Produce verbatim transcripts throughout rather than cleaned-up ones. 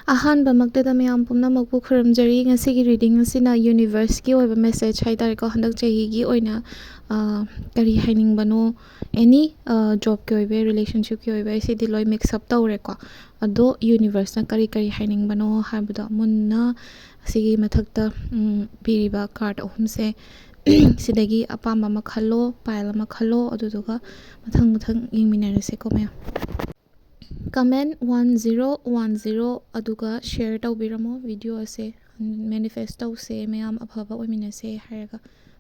ꯑꯍꯥꯟꯕꯃꯛꯇꯗ ꯃꯌꯥꯝ ꯄꯨꯝꯅꯃꯛꯄꯨ ꯈꯨꯔꯨꯝꯖꯔꯤ꯫ ꯉꯁꯤꯒꯤ reading ꯑꯁꯤꯅ universeꯀꯤ ꯑꯣꯏꯕ message ꯍꯥꯏ ꯇꯥꯔꯦꯀꯣ, ꯍꯟꯗꯛ ꯆꯍꯤꯒꯤ ꯑꯣꯏꯅ, ꯑ, ꯀꯔꯤ ꯍꯥꯏꯅꯤꯡꯕꯅꯣ, any, ꯑ, jobꯀꯤ ꯑꯣꯏꯕ, relationshipꯀꯤ ꯑꯣꯏꯕ, ꯁꯤꯗꯤ ꯂꯣꯏ mix up ꯇꯧꯔꯦꯀꯣ꯫ ꯑꯗꯣ universeꯅ ꯀꯔꯤ ꯀꯔꯤ ꯍꯥꯏꯅꯤꯡꯕꯅꯣ ꯍꯥꯏꯕꯗꯣ ꯃꯨꯟꯅ ꯑꯁꯤꯒꯤ ꯃꯊꯛꯇ, ꯎꯝ, ꯄꯤꯔꯤꯕ card ꯑꯍꯨꯝꯁꯦ, ꯁꯤꯗꯒꯤ ꯑꯄꯥꯝꯕ ꯑꯃ ꯈꯜꯂꯣ, pile ꯑꯃ ꯈꯜꯂꯣ, ꯑꯗꯨꯗꯨꯒ ꯃꯊꯪ ꯃꯊꯪ ꯌꯦꯡꯃꯤꯟꯅꯔꯁꯦꯀꯣ ꯃꯌꯥꯝ꯫ Comment one zero one zero ꯑꯗꯨꯒ share ꯇꯧꯕꯤꯔꯝꯃꯣ video ꯑꯁꯦ꯫ Manifest ꯇꯧꯁꯦ ꯃꯌꯥꯝ, ꯑꯐꯕ ꯑꯣꯏꯃꯤꯟꯅꯁꯦ ꯍꯥꯏꯔꯒ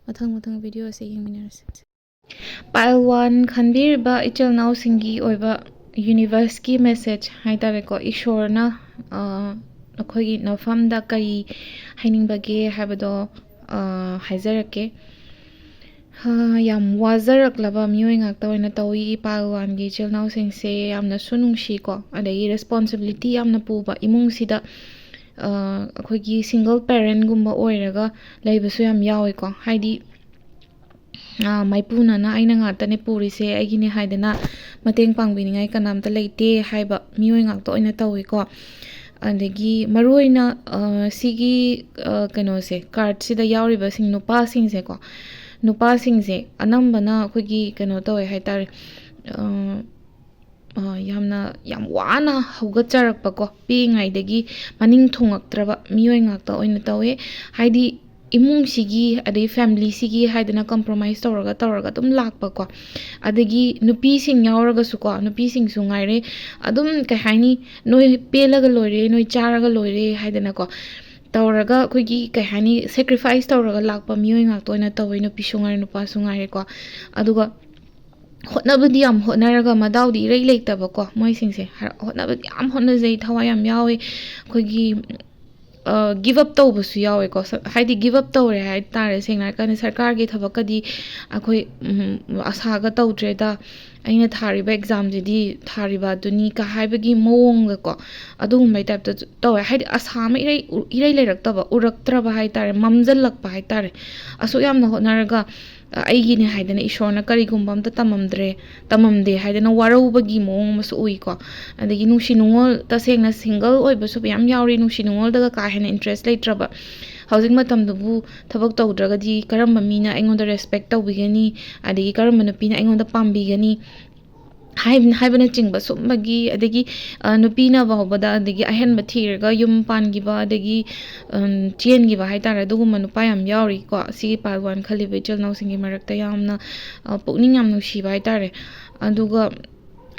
ꯃꯊꯪ ꯃꯊꯪ video ꯑꯁꯦ ꯌꯦꯡꯃꯤꯟꯅꯔꯁꯦ꯫ Pile one ꯈꯟꯕꯤꯔꯤꯕ ꯏꯆꯤꯜ ꯏꯅꯥꯎꯁꯤꯡꯒꯤ ꯑꯣꯏꯕ universeꯀꯤ message ꯍꯥꯏ ꯇꯥꯔꯦꯀꯣ, ꯏꯁꯣꯔꯅ, ꯑ, ꯑꯩꯈꯣꯏꯒꯤ ꯅꯐꯝꯗ ꯀꯔꯤ ꯍꯥꯏꯅꯤꯡꯕꯒꯦ ꯍꯥꯏꯕꯗꯣ, ꯑ, ꯍꯥꯏꯖꯔꯛꯀꯦ꯫ ꯍꯥ, ꯌꯥꯝ ꯋꯥꯖꯔꯛꯂꯕ ꯃꯤꯑꯣꯏ ꯉꯥꯛꯇ ꯑꯣꯏꯅ ꯇꯧꯏ꯫ Pile oneꯒꯤ ꯏꯆꯤꯜ ꯏꯅꯥꯎꯁꯤꯡꯁꯦ ꯌꯥꯝꯅꯁꯨ ꯅꯨꯡꯁꯤꯀꯣ, ꯑꯗꯒꯤ responsibility ꯌꯥꯝꯅ ꯄꯨꯕ, ꯏꯃꯨꯡꯁꯤꯗ, ꯑ, ꯑꯩꯈꯣꯏꯒꯤ single parentꯒꯨꯝꯕ ꯑꯣꯏꯔꯒ ꯂꯩꯕꯁꯨ ꯌꯥꯝ ꯌꯥꯎꯋꯦꯀꯣ꯫ ꯍꯥꯏꯗꯤ, ꯑ, ꯃꯥꯏꯄꯨꯅꯅ "ꯑꯩꯅ ꯉꯥꯛꯇꯅꯦ ꯄꯨꯔꯤꯁꯦ, ꯑꯩꯒꯤꯅꯦ" ꯍꯥꯏꯗꯅ ꯃꯇꯦꯡ ꯄꯥꯡꯕꯤꯅꯤꯡꯉꯥꯏ ꯀꯅꯥꯝꯇ ꯂꯩꯇꯦ ꯍꯥꯏꯕ ꯃꯤꯑꯣꯏ ꯉꯥꯛꯇ ꯑꯣꯏꯅ ꯇꯧꯋꯤꯀꯣ꯫ ꯑꯗꯒꯤ ꯃꯔꯨꯑꯣꯏꯅ, ꯑ, ꯁꯤꯒꯤ, ꯑ, ꯀꯩꯅꯣꯁꯦ, cardꯁꯤꯗ ꯌꯥꯎꯔꯤꯕꯁꯤꯡ, ꯅꯨꯄꯥꯁꯤꯡꯁꯦꯀꯣ, ꯅꯨꯄꯥꯁꯤꯡꯁꯦ ꯑꯅꯝꯕꯅ ꯑꯩꯈꯣꯏꯒꯤ ꯀꯩꯅꯣ ꯇꯧꯋꯦ ꯍꯥꯏ ꯇꯥꯔꯦ, ꯑ, ꯑ, ꯌꯥꯝꯅ, ꯌꯥꯝ ꯋꯥꯅ ꯍꯧꯒꯠꯆꯔꯛꯄꯀꯣ, ꯄꯤꯛꯏꯉꯩꯗꯒꯤ ꯃꯅꯤꯡ ꯊꯨꯡꯉꯛꯇ꯭ꯔꯕ ꯃꯤꯑꯣꯏ ꯉꯥꯛꯇ ꯑꯣꯏꯅ ꯇꯧꯋꯦ꯫ ꯍꯥꯏꯗꯤ ꯏꯃꯨꯡꯁꯤꯒꯤ ꯑꯗꯩ familyꯁꯤꯒꯤ ꯍꯥꯏꯗꯅ compromise ꯇꯧꯔꯒ, ꯇꯧꯔꯒ ꯑꯗꯨꯝ ꯂꯥꯛꯄꯀꯣ꯫ ꯑꯗꯒꯤ ꯅꯨꯄꯤꯁꯤꯡ ꯌꯥꯎꯔꯒꯁꯨꯀꯣ, ꯅꯨꯄꯤꯁꯤꯡꯁꯨ ꯉꯥꯏꯔꯦ, ꯑꯗꯨꯝ ꯀꯩ ꯍꯥꯏꯅꯤ, "ꯅꯣꯏ ꯄꯦꯜꯂꯒ ꯂꯣꯏꯔꯦ, ꯅꯣꯏ ꯆꯥꯔꯒ ꯂꯣꯏꯔꯦ" ꯍꯥꯏꯗꯅꯀꯣ, ꯇꯧꯔꯒ ꯑꯩꯈꯣꯏꯒꯤ ꯀꯩ ꯍꯥꯏꯅꯤ, sacrifice ꯇꯧꯔꯒ ꯂꯥꯛꯄ ꯃꯤꯑꯣꯏ ꯉꯥꯛꯇ ꯑꯣꯏꯅ ꯇꯧꯋꯦ, ꯅꯨꯄꯤꯁꯨ ꯉꯥꯏꯔꯦ, ꯅꯨꯄꯥꯁꯨ ꯉꯥꯏꯔꯦꯀꯣ꯫ ꯑꯗꯨꯒ ꯍꯣꯠꯅꯕꯗꯤ ꯌꯥꯝ ꯍꯣꯠꯅꯔꯒ ꯃꯗꯥꯎꯗꯤ ꯏꯔꯩ ꯂꯩꯇꯕꯀꯣ꯫ ꯃꯣꯏꯁꯤꯡꯁꯦ ꯍꯔ-, ꯍꯣꯠꯅꯕꯗꯤ ꯌꯥꯝ ꯍꯣꯠꯅꯖꯩ, ꯊꯋꯥꯏ ꯌꯥꯝ ꯌꯥꯎꯋꯦ꯫ ꯑꯩꯈꯣꯏꯒꯤ, ꯑ, give up ꯇꯧꯕꯁꯨ ꯌꯥꯎꯋꯦꯀꯣ꯫ ꯁ-, ꯍꯥꯏꯗꯤ give up ꯇꯧꯔꯦ ꯍꯥꯏ ꯇꯥꯔꯦ, ꯁꯦꯡꯅ ꯍꯥꯏꯔꯀꯥꯟꯗ ꯁꯔꯀꯥꯔꯒꯤ ꯊꯕꯛꯀꯗꯤ ꯑꯩꯈꯣꯏ, ꯎꯝ, ꯑꯁꯥꯒ ꯇꯧꯗ꯭ꯔꯦꯗ, "ꯑꯩꯅ ꯊꯥꯔꯤꯕ examꯁꯤꯗꯤ ꯊꯥꯔꯤꯕ ꯑꯗꯨꯅꯤ" ꯀ ꯍꯥꯏꯕꯒꯤ ꯃꯑꯣꯡꯗꯀꯣ, ꯑꯗꯨꯒꯨꯝꯕꯩ typeꯇ ꯇꯧꯋꯦ꯫ ꯍꯥꯏꯗꯤ ꯑꯁꯥ ꯑꯃ ꯏꯔꯩ ꯎ-, ꯏꯔꯩ ꯂꯩꯔꯛꯇꯕ, ꯎꯔꯛꯇ꯭ꯔꯕ ꯍꯥꯏ ꯇꯥꯔꯦ, ꯃꯝꯖꯜꯂꯛꯄ ꯍꯥꯏ ꯇꯥꯔꯦ꯫ ꯑꯁꯨꯛ ꯌꯥꯝꯅ ꯍꯣꯠꯅꯔꯒ, ꯑꯩꯒꯤꯅꯦ ꯍꯥꯏꯗꯅ ꯏꯁꯣꯔꯅ ꯀꯔꯤꯒꯨꯝꯕ ꯑꯝꯇ ꯇꯝꯃꯝꯗ꯭ꯔꯦ, ꯇꯝꯃꯝꯗꯦ ꯍꯥꯏꯗꯅ ꯋꯥꯔꯧꯕꯒꯤ ꯃꯑꯣꯡ ꯑꯃꯁꯨ ꯎꯏꯀꯣ꯫ ꯑꯗꯒꯤ ꯅꯨꯡꯁꯤ ꯅꯨꯡꯉꯣꯜ, ꯇꯁꯦꯡꯅ ꯁꯤꯡꯒꯜ ꯑꯣꯏꯕꯁꯨ ꯃꯌꯥꯝ ꯌꯥꯎꯔꯤ, ꯅꯨꯡꯁꯤ ꯅꯨꯡꯉꯣꯜꯗꯒ ꯀꯥ ꯍꯦꯟꯅ ꯏꯟꯇꯔꯦꯁ ꯂꯩꯇ꯭ꯔꯕ꯫ ꯍꯧꯖꯤꯛ ꯃꯇꯝꯗꯨꯕꯨ ꯊꯕꯛ ꯇꯧꯗ꯭ꯔꯒꯗꯤ ꯀꯔꯝꯕ ꯃꯤꯅ ꯑꯩꯉꯣꯟꯗ ꯔꯦꯁꯄꯦꯛ ꯇꯧꯕꯤꯒꯅꯤ, ꯑꯗꯒꯤ ꯀꯔꯝꯕ ꯅꯨꯄꯤꯅ ꯑꯩꯉꯣꯟꯗ ꯄꯥꯝꯕꯤꯒꯅꯤ ꯍꯥꯏꯕ, ꯍꯥꯏꯕꯅꯆꯤꯡꯕ ꯁꯨꯝꯕꯒꯤ, ꯑꯗꯒꯤ ꯅꯨꯄꯤꯅ ꯐꯥꯎꯕꯗ ꯑꯗꯒꯤ ꯑꯍꯦꯟꯕ ꯊꯤꯔꯒ ꯌꯨꯝ ꯄꯥꯟꯈꯤꯕ, ꯑꯗꯒꯤ ꯆꯦꯟꯈꯤꯕ ꯍꯥꯏꯇꯥꯔꯦ, ꯑꯗꯨꯒꯨꯝꯕ ꯅꯨꯄꯥ ꯌꯥꯝ ꯌꯥꯎꯔꯤꯀꯣ ꯁꯤꯒꯤ ꯄꯥꯔꯠ ꯋꯥꯟ ꯈꯜꯂꯤꯕ ꯏꯆꯤꯜ ꯏꯅꯥꯎꯁꯤꯡꯒꯤ ꯃꯔꯛꯇ꯫ ꯌꯥꯝꯅ ꯄꯨꯛꯅꯤꯡ ꯌꯥꯝ ꯅꯨꯡꯁꯤꯕ ꯍꯥꯏꯇꯥꯔꯦ꯫ ꯑꯗꯨꯒ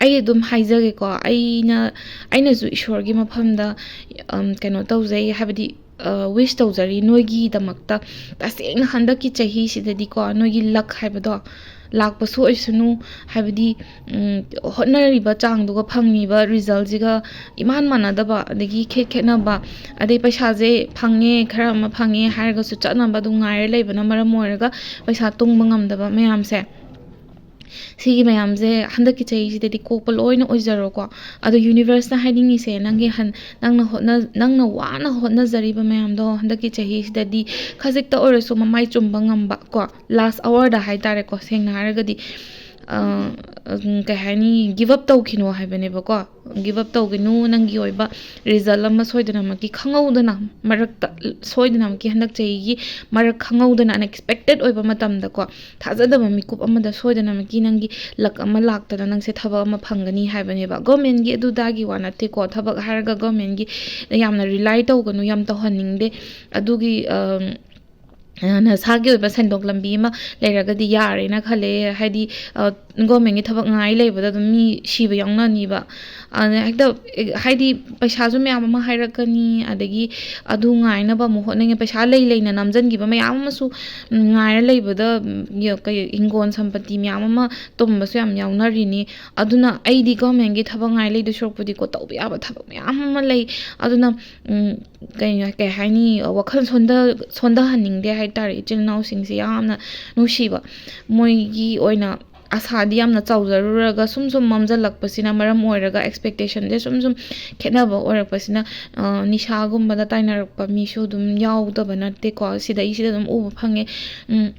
ꯑꯩ ꯑꯗꯨꯝ ꯍꯥꯏꯖꯒꯦꯀꯣ, ꯑꯩꯅ, ꯑꯩꯅꯁꯨ ꯏꯁꯣꯔꯒꯤ ꯃꯐꯝꯗ ꯀꯩꯅꯣ ꯇꯧꯖꯩ, ꯍꯥꯏꯕꯗꯤ ꯋꯤꯁ ꯇꯧꯖꯔꯤ ꯅꯣꯏꯒꯤꯗꯃꯛꯇ꯫ ꯇꯁꯦꯡꯅ ꯍꯟꯗꯛꯀꯤ ꯆꯍꯤꯁꯤꯗꯗꯤꯀꯣ, ꯅꯣꯏꯒꯤ ꯂꯛ ꯍꯥꯏꯕꯗꯣ ꯂꯥꯛꯄꯁꯨ ꯑꯣꯏꯁꯅꯨ, ꯍꯥꯏꯕꯗꯤ ꯍꯣꯠꯅꯔꯤꯕ ꯆꯥꯡꯗꯨꯒ ꯐꯪꯉꯤꯕ ꯔꯤꯖꯜꯁꯤꯒ ꯏꯃꯥꯟ ꯃꯥꯟꯅꯗꯕ, ꯑꯗꯒꯤ ꯈꯦꯠ ꯈꯦꯠꯅꯕ, ꯑꯗꯩ ꯄꯩꯁꯥꯁꯦ ꯐꯪꯉꯦ, ꯈꯔ ꯑꯃ ꯐꯪꯉꯦ ꯍꯥꯏꯔꯒꯁꯨ ꯆꯠꯅꯕ ꯑꯗꯨꯝ ꯉꯥꯏꯔ ꯂꯩꯕꯅ ꯃꯔꯝ ꯑꯣꯏꯔꯒ ꯄꯩꯁꯥ ꯇꯨꯡꯕ ꯉꯝꯗꯕ ꯃꯌꯥꯝꯁꯦ, ꯁꯤꯒꯤ ꯃꯌꯥꯝꯁꯦ ꯍꯟꯗꯛꯀꯤ ꯆꯍꯤꯁꯤꯗꯗꯤ ꯀꯣꯛꯄ ꯂꯣꯏꯅ ꯑꯣꯏꯖꯔꯣꯀꯣ꯫ ꯑꯗꯣ ꯌꯨꯅꯤꯚꯔꯁꯅ ꯍꯥꯏꯅꯤꯡꯉꯤꯁꯦ, ꯅꯪꯒꯤ ꯍꯟ-, ꯅꯪꯅ ꯍꯣꯠꯅ-, ꯅꯪꯅ ꯋꯥꯅ ꯍꯣꯠꯅꯖꯔꯤꯕ ꯃꯌꯥꯝꯗꯣ ꯍꯟꯗꯛꯀꯤ ꯆꯍꯤꯁꯤꯗꯗꯤ ꯈꯖꯤꯛꯇ ꯑꯣꯏꯔꯁꯨ ꯃꯃꯥꯏ ꯆꯨꯝꯕ ꯉꯝꯕ ꯀꯣ, ꯂꯥꯁ ꯑꯋꯥꯔꯗ ꯍꯥꯏꯇꯥꯔꯦꯀꯣ, ꯁꯦꯡꯅ ꯍꯥꯏꯔꯒꯗꯤ, ꯑ, ꯎꯝ, ꯀꯩ ꯍꯥꯏꯅꯤ, ꯒꯤꯞ ꯑꯞ ꯇꯧꯈꯤꯅꯣ ꯍꯥꯏꯕꯅꯦꯕꯀꯣ꯫ ꯒꯤꯞ ꯑꯞ ꯇꯧꯒꯅꯨ, ꯅꯪꯒꯤ ꯑꯣꯏꯕ ꯔꯤꯖꯜ ꯑꯃ ꯁꯣꯏꯗꯅꯃꯛꯀꯤ ꯈꯪꯍꯧꯗꯅ, ꯃꯔꯛꯇ ꯁꯣꯏꯗꯅꯃꯛꯀꯤ ꯍꯟꯗꯛ ꯆꯍꯤꯒꯤ ꯃꯔꯛ ꯈꯪꯍꯧꯗꯅ, ꯑꯟꯑꯦꯛꯁꯄꯦꯛꯇꯦꯠ ꯑꯣꯏꯕ ꯃꯇꯝꯗꯀꯣ, ꯊꯥꯖꯗꯕ ꯃꯤꯀꯨꯞ ꯑꯃꯗ ꯁꯣꯏꯗꯅꯃꯛꯀꯤ ꯅꯪꯒꯤ ꯂꯛ ꯑꯃ ꯂꯥꯛꯇꯅ ꯅꯪꯁꯦ ꯊꯕꯛ ꯑꯃ ꯐꯪꯒꯅꯤ ꯍꯥꯏꯕꯅꯦꯕ꯫ ꯒꯣꯔꯃꯦꯟꯒꯤ ꯑꯗꯨꯗꯥꯒꯤ ꯋꯥ ꯅꯠꯇꯦꯀꯣ, ꯊꯕꯛ ꯍꯥꯏꯔꯒ ꯒꯣꯔꯃꯦꯟꯒꯤ ꯌꯥꯝꯅ ꯔꯤꯂꯥꯏ ꯇꯧꯒꯅꯨ, ꯌꯥꯝ ꯇꯧꯍꯟꯅꯤꯡꯗꯦ꯫ ꯑꯗꯨꯒꯤ, ꯑꯝ, ꯑ, ꯅꯁꯥꯒꯤ ꯑꯣꯏꯕ ꯁꯦꯟꯊꯣꯛ ꯂꯝꯕꯤ ꯑꯃ ꯂꯩꯔꯒꯗꯤ ꯌꯥꯔꯦꯅ ꯈꯜꯂꯦ꯫ ꯍꯥꯏꯗꯤ, ꯑ, ꯒꯣꯔꯃꯦꯟꯒꯤ ꯊꯕꯛ ꯉꯥꯏ ꯂꯩꯕꯗ ꯑꯗꯨꯝ ꯃꯤ ꯁꯤꯕ ꯌꯥꯎꯅꯅꯤꯕ꯫ ꯑꯗ ꯍꯦꯛꯇ, ꯑꯦ, ꯍꯥꯏꯗꯤ ꯄꯩꯁꯥꯁꯨ ꯃꯌꯥꯝ ꯑꯃ ꯍꯥꯏꯔꯛꯀꯅꯤ, ꯑꯗꯒꯤ ꯑꯗꯨ ꯉꯥꯏꯅꯕ ꯑꯃꯨꯛ ꯍꯣꯠꯅꯉꯦ, ꯄꯩꯁꯥ ꯂꯩ ꯂꯩꯅ ꯅꯝꯖꯟꯈꯤꯕ ꯃꯌꯥꯝ ꯑꯃꯁꯨ, ꯎꯝ, ꯉꯥꯏꯔ ꯂꯩꯕꯗ, ꯎꯝ, ꯌ-, ꯀꯩ, ꯍꯤꯡꯒꯣꯜ ꯁꯝꯄꯇꯤ ꯃꯌꯥꯝ ꯑꯃ ꯇꯨꯝꯕꯁꯨ ꯌꯥꯝ ꯌꯥꯎꯅꯔꯤꯅꯤ꯫ ꯑꯗꯨꯅ ꯑꯩꯗꯤ ꯒꯣꯔꯃꯦꯟꯒꯤ ꯊꯕꯛ ꯉꯥꯏ ꯂꯩꯗꯣꯏ ꯁꯔꯨꯛꯄꯨꯗꯤꯀꯣ, ꯇꯧꯕ ꯌꯥꯕ ꯊꯕꯛ ꯃꯌꯥꯝ ꯑꯃ ꯂꯩ꯫ ꯑꯗꯨꯅ, ꯎꯝ, ꯀꯩꯅꯣ, ꯀꯩ ꯍꯥꯏꯅꯤ, ꯋꯥꯈꯜ ꯁꯣꯟꯊ-, ꯁꯣꯟꯊꯍꯟꯅꯤꯡꯗꯦ ꯍꯥꯏꯇꯥꯔꯦ꯫ ꯏꯆꯤꯜ ꯏꯅꯥꯎꯁꯤꯡꯁꯦ ꯌꯥꯝꯅ ꯅꯨꯡꯁꯤꯕ꯫ ꯃꯣꯏꯒꯤ ꯑꯣꯏꯅ ꯑꯁꯥꯗꯤ ꯌꯥꯝꯅ ꯆꯥꯎꯖꯔꯨꯔꯒ ꯁꯨꯝ ꯁꯨꯝ ꯃꯝꯖꯜꯂꯛꯄꯁꯤꯅ ꯃꯔꯝ ꯑꯣꯏꯔꯒ, ꯑꯦꯛꯁꯄꯦꯛꯇꯦꯁꯟꯁꯦ ꯁꯨꯝ ꯁꯨꯝ ꯈꯦꯠꯅꯕ ꯑꯣꯏꯔꯛꯄꯁꯤꯅ, ꯑ, ꯅꯤꯁꯥꯒꯨꯝꯕꯗ ꯇꯥꯏꯅꯔꯛꯄ ꯃꯤꯁꯨ ꯑꯗꯨꯝ ꯌꯥꯎꯗꯕ ꯅꯠꯇꯦꯀꯣ꯫ ꯁꯤꯗꯩꯁꯤꯗ ꯑꯗꯨꯝ ꯎꯕ ꯐꯪꯉꯦ꯫ ꯎꯝ,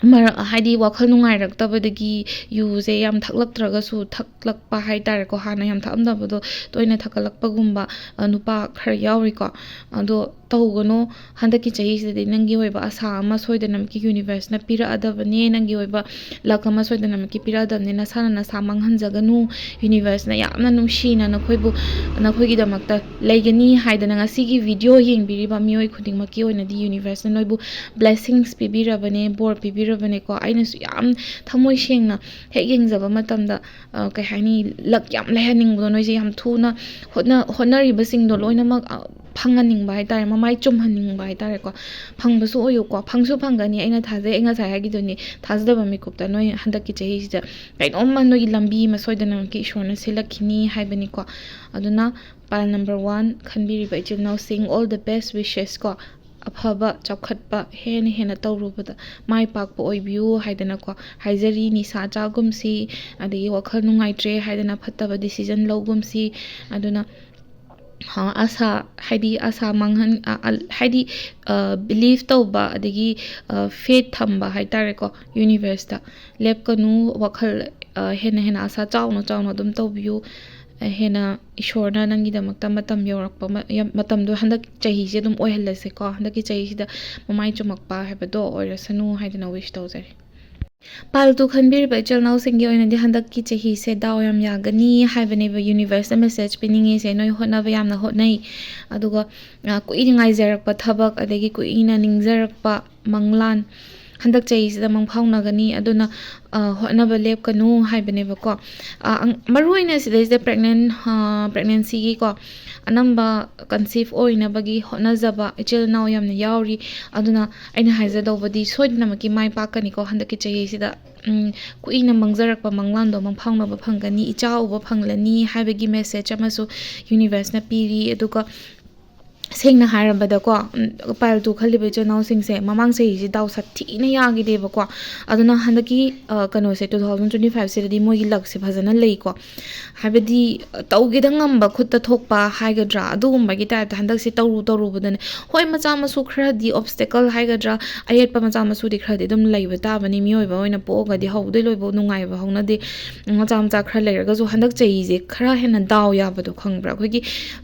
ꯃꯔꯛ ꯍꯥꯏꯗꯤ ꯋꯥꯈꯜ ꯅꯨꯡꯉꯥꯏꯔꯛꯇꯕꯗꯒꯤ ꯌꯨꯁꯦ ꯌꯥꯝ ꯊꯛꯂꯛꯇ꯭ꯔꯒꯁꯨ ꯊꯛꯂꯛꯄ ꯍꯥꯏ ꯇꯥꯔꯦꯀꯣ, ꯍꯥꯟꯅ ꯌꯥꯝ ꯊꯛꯑꯝꯗꯕꯗꯣ ꯇꯣꯏꯅ ꯊꯛꯀꯠꯂꯛꯄꯒꯨꯝꯕ, ꯑ, ꯅꯨꯄꯥ ꯈꯔ ꯌꯥꯎꯔꯤꯀꯣ꯫ ꯑꯗꯣ ꯇꯧꯒꯅꯣ꯫ ꯍꯟꯗꯛꯀꯤ ꯆꯍꯤꯁꯤꯗꯗꯤ ꯅꯪꯒꯤ ꯑꯣꯏꯕ ꯑꯁꯥ ꯑꯃ ꯁꯣꯏꯗꯅꯃꯛꯀꯤ ꯌꯨꯅꯤꯚꯔꯁꯅ ꯄꯤꯔꯛꯑꯗꯕꯅꯦ, ꯅꯪꯒꯤ ꯑꯣꯏꯕ ꯂꯛ ꯑꯃ ꯁꯣꯏꯗꯅꯃꯛꯀꯤ ꯄꯤꯔꯛꯑꯗꯕꯅꯦ꯫ ꯅꯁꯥꯅ ꯅꯁꯥ ꯃꯥꯡꯍꯟꯖꯒꯅꯨ꯫ ꯌꯨꯅꯤꯚꯔꯁꯅ ꯌꯥꯝꯅ ꯅꯨꯡꯁꯤꯅ ꯅꯈꯣꯏꯕꯨ, ꯅꯈꯣꯏꯒꯤꯗꯃꯛꯇ ꯂꯩꯒꯅꯤ ꯍꯥꯏꯗꯅ ꯉꯁꯤꯒꯤ ꯚꯤꯗꯤꯑꯣ ꯌꯦꯡꯕꯤꯔꯤꯕ ꯃꯤꯑꯣꯏ ꯈꯨꯗꯤꯡꯃꯛꯀꯤ ꯑꯣꯏꯅꯗꯤ ꯌꯨꯅꯤꯚꯔꯁꯅ ꯅꯣꯏꯕꯨ blessings ꯄꯤꯕꯤꯔꯕꯅꯦ, ꯕꯣꯔ ꯄꯤꯕꯤꯔꯕꯅꯦꯀꯣ꯫ ꯑꯩꯅꯁꯨ ꯌꯥꯝ ꯊꯃꯣꯏ ꯁꯦꯡꯅ ꯍꯦꯛ ꯌꯦꯡꯖꯕ ꯃꯇꯝꯗ, ꯑ, ꯀꯩ ꯍꯥꯏꯅꯤ, ꯂꯛ ꯌꯥꯝ ꯂꯩꯍꯟꯅꯤꯡꯕꯗꯣ, ꯅꯣꯏꯁꯦ ꯌꯥꯝ ꯊꯨꯅ ꯍꯣꯠꯅ-, ꯍꯣꯠꯅꯔꯤꯕꯁꯤꯡꯗꯣ ꯂꯣꯏꯅꯃꯛ, ꯑ, ꯐꯪꯍꯟꯅꯤꯡꯕ ꯍꯥꯏ ꯇꯥꯔꯦ, ꯃꯃꯥꯏ ꯆꯨꯝꯍꯟꯅꯤꯡꯕ ꯍꯥꯏ ꯇꯥꯔꯦꯀꯣ꯫ ꯐꯪꯕꯁꯨ ꯑꯣꯏꯌꯨꯀꯣ, ꯐꯪꯁꯨ ꯐꯪꯒꯅꯤ꯫ ꯑꯩꯅ ꯊꯥꯖꯩ, ꯑꯩ ꯉꯁꯥꯏ ꯍꯥꯏꯈꯤꯗꯨꯅꯤ, ꯊꯥꯖꯗꯕ ꯃꯤꯀꯨꯞꯇ ꯅꯣꯏ ꯍꯟꯗꯛꯀꯤ ꯆꯍꯤꯁꯤꯗ ꯀꯩꯅꯣꯝꯃ ꯅꯣꯏꯒꯤ ꯂꯝꯕꯤ ꯑꯃ ꯁꯣꯏꯗꯅꯃꯛꯀꯤ ꯏꯁꯣꯔꯅ ꯁꯤꯜꯂꯛꯈꯤꯅꯤ ꯍꯥꯏꯕꯅꯤꯀꯣ꯫ ꯑꯗꯨꯅ pile number one ꯈꯟꯕꯤꯔꯤꯕ ꯏꯆꯤꯜ ꯏꯅꯥꯎꯁꯤꯡ, all the best wishes ꯀꯣ꯫ ꯑꯐꯕ, ꯆꯥꯎꯈꯠꯄ ꯍꯦꯟꯅ ꯍꯦꯟꯅ ꯇꯧꯔꯨꯕꯗ ꯃꯥꯏ ꯄꯥꯛꯄ ꯑꯣꯏꯕꯤꯌꯨ ꯍꯥꯏꯗꯅꯀꯣ ꯍꯥꯏꯖꯔꯤ꯫ ꯅꯤꯁꯥ ꯆꯥꯒꯨꯝꯁꯤ, ꯑꯗꯒꯤ ꯋꯥꯈꯜ ꯅꯨꯡꯉꯥꯏꯇ꯭ꯔꯦ ꯍꯥꯏꯗꯅ ꯐꯠꯇꯕ decision ꯂꯧꯒꯨꯝꯁꯤ꯫ ꯑꯗꯨꯅ, ꯑ, ꯑꯁꯥ, ꯍꯥꯏꯗꯤ ꯑꯁꯥ ꯃꯥꯡꯍꯟ-, ꯑ, ꯑ, ꯍꯥꯏꯗꯤ, ꯑ, believe ꯇꯧꯕ, ꯑꯗꯒꯤ, ꯑ, faith ꯊꯝꯕ ꯍꯥꯏ ꯇꯥꯔꯦꯀꯣ, ꯌꯨꯅꯤꯚꯔꯁꯇ꯫ ꯂꯦꯞꯀꯅꯨ, ꯋꯥꯈꯜ, ꯑ, ꯍꯦꯟꯅ ꯍꯦꯟꯅ ꯑꯁꯥ ꯆꯥꯎꯅ ꯆꯥꯎꯅ ꯑꯗꯨꯝ ꯇꯧꯕꯤꯌꯨ꯫ ꯑ, ꯍꯦꯟꯅ ꯏꯁꯣꯔꯅ ꯅꯪꯒꯤꯗꯃꯛꯇ ꯃꯇꯝ ꯌꯧꯔꯛꯄ ꯃ-, ꯌꯥꯝ, ꯃꯇꯝꯗꯣ ꯍꯟꯗꯛ ꯆꯍꯤꯁꯦ ꯑꯗꯨꯝ ꯑꯣꯏꯍꯜꯂꯁꯦꯀꯣ꯫ ꯍꯟꯗꯛꯀꯤ ꯆꯍꯤꯁꯤꯗ ꯃꯃꯥꯏ ꯆꯨꯝꯃꯛꯄ ꯍꯥꯏꯕꯗꯣ ꯑꯣꯏꯔꯁꯅꯨ ꯍꯥꯏꯗꯅ wish ꯇꯧꯖꯔꯤ꯫ Pile two ꯈꯟꯕꯤꯔꯤꯕ ꯏꯆꯤꯜ ꯏꯅꯥꯎꯁꯤꯡꯒꯤ ꯑꯣꯏꯅꯗꯤ ꯍꯟꯗꯛꯀꯤ ꯆꯍꯤꯁꯦ ꯗꯥꯎ ꯌꯥꯝ ꯌꯥꯒꯅꯤ ꯍꯥꯏꯕꯅꯦꯕ ꯌꯨꯅꯤꯚꯔꯁꯅ message ꯄꯤꯅꯤꯡꯉꯤꯁꯦ꯫ ꯅꯣꯏ ꯍꯣꯠꯅꯕ ꯌꯥꯝꯅ ꯍꯣꯠꯅꯩ, ꯑꯗꯨꯒ, ꯑ, ꯀꯨꯏꯅ ꯉꯥꯏꯖꯔꯛꯄ ꯊꯕꯛ, ꯑꯗꯒꯤ ꯀꯨꯏꯅ ꯅꯤꯡꯖꯔꯛꯄ ꯃꯪꯂꯥꯟ ꯍꯟꯗꯛ ꯆꯍꯤꯁꯤꯗ ꯃꯪꯐꯥꯎꯅꯒꯅꯤ꯫ ꯑꯗꯨꯅ, ꯑ, ꯍꯣꯠꯅꯕ ꯂꯦꯞꯀꯅꯨ ꯍꯥꯏꯕꯅꯦꯕꯀꯣ꯫ ꯑ, ꯑꯪ-, ꯃꯔꯨꯑꯣꯏꯅ ꯁꯤꯗꯩꯁꯤꯗ pregnant, ꯑ, pregnancyꯒꯤꯀꯣ, ꯑꯅꯝꯕ conceive ꯑꯣꯏꯅꯕꯒꯤ ꯍꯣꯠꯅꯖꯕ ꯏꯆꯤꯜ ꯏꯅꯥꯎ ꯌꯥꯝꯅ ꯌꯥꯎꯔꯤ꯫ ꯑꯗꯨꯅ ꯑꯩꯅ ꯍꯥꯏꯖꯗꯧꯕꯗꯤ ꯁꯣꯏꯗꯅꯃꯛꯀꯤ ꯃꯥꯏ ꯄꯥꯛꯀꯅꯤꯀꯣ ꯍꯟꯗꯛꯀꯤ ꯆꯍꯤꯁꯤꯗ꯫ ꯎꯝ, ꯀꯨꯏꯅ ꯃꯪꯖꯔꯛꯄ ꯃꯪꯂꯥꯟꯗꯣ ꯃꯪꯐꯥꯎꯅꯕ ꯐꯪꯒꯅꯤ, ꯏꯆꯥ ꯎꯕ ꯐꯪꯂꯅꯤ ꯍꯥꯏꯕꯒꯤ message ꯑꯃꯁꯨ ꯌꯨꯅꯤꯚꯔꯁꯅ ꯄꯤꯔꯤ꯫ ꯑꯗꯨꯒ ꯁꯦꯡꯅ ꯍꯥꯏꯔꯕꯗꯀꯣ, ꯎꯝ, pile two ꯈꯜꯂꯤꯕ ꯏꯆꯤꯜ ꯏꯅꯥꯎꯁꯤꯡꯁꯦ ꯃꯃꯥꯡ ꯆꯍꯤꯁꯦ ꯗꯥꯎ ꯁꯥꯊꯤꯅ ꯌꯥꯈꯤꯗꯦꯕꯀꯣ꯫ ꯑꯗꯨꯅ ꯍꯟꯗꯛꯀꯤ, ꯑ, ꯀꯩꯅꯣꯁꯦ, two thousand twenty five ꯁꯤꯗꯗꯤ ꯃꯣꯏꯒꯤ luckꯁꯦ ꯐꯖꯅ ꯂꯩꯀꯣ꯫ ꯍꯥꯏꯕꯗꯤ, ꯑ, ꯇꯧꯒꯦꯗ ꯉꯝꯕ, ꯈꯨꯠꯇ ꯊꯣꯛꯄ ꯍꯥꯏꯒꯗ꯭ꯔꯥ, ꯑꯗꯨꯒꯨꯝꯕꯒꯤ typeꯇ ꯍꯟꯗꯛꯁꯦ ꯇꯧꯔꯨ ꯇꯧꯔꯨꯕꯗꯅꯦ, ꯍꯣꯏ, ꯃꯆꯥ ꯃꯁꯨ ꯈꯔꯗꯤ obstacle ꯍꯥꯏꯒꯗ꯭ꯔꯥ, ꯑꯌꯦꯠꯄ ꯃꯆꯥ ꯃꯁꯨꯗꯤ ꯈꯔꯗꯤ ꯑꯗꯨꯝ ꯂꯩꯕ ꯇꯥꯕꯅꯤ꯫ ꯃꯤꯑꯣꯏꯕ ꯑꯣꯏꯅ ꯄꯣꯛꯑꯒꯗꯤ ꯍꯧꯕꯗꯩ ꯂꯣꯏꯕꯧ ꯅꯨꯡꯉꯥꯏꯕ ꯍꯧꯅꯗꯦ꯫ ꯃꯆꯥ ꯃꯆꯥ ꯈꯔ ꯂꯩꯔꯒꯁꯨ ꯍꯟꯗꯛ ꯆꯍꯤꯁꯦ ꯈꯔ ꯍꯦꯟꯅ ꯗꯥꯎ ꯌꯥꯕꯗꯣ ꯈꯪꯕ꯭ꯔꯥ? ꯑꯩꯈꯣꯏꯒꯤ,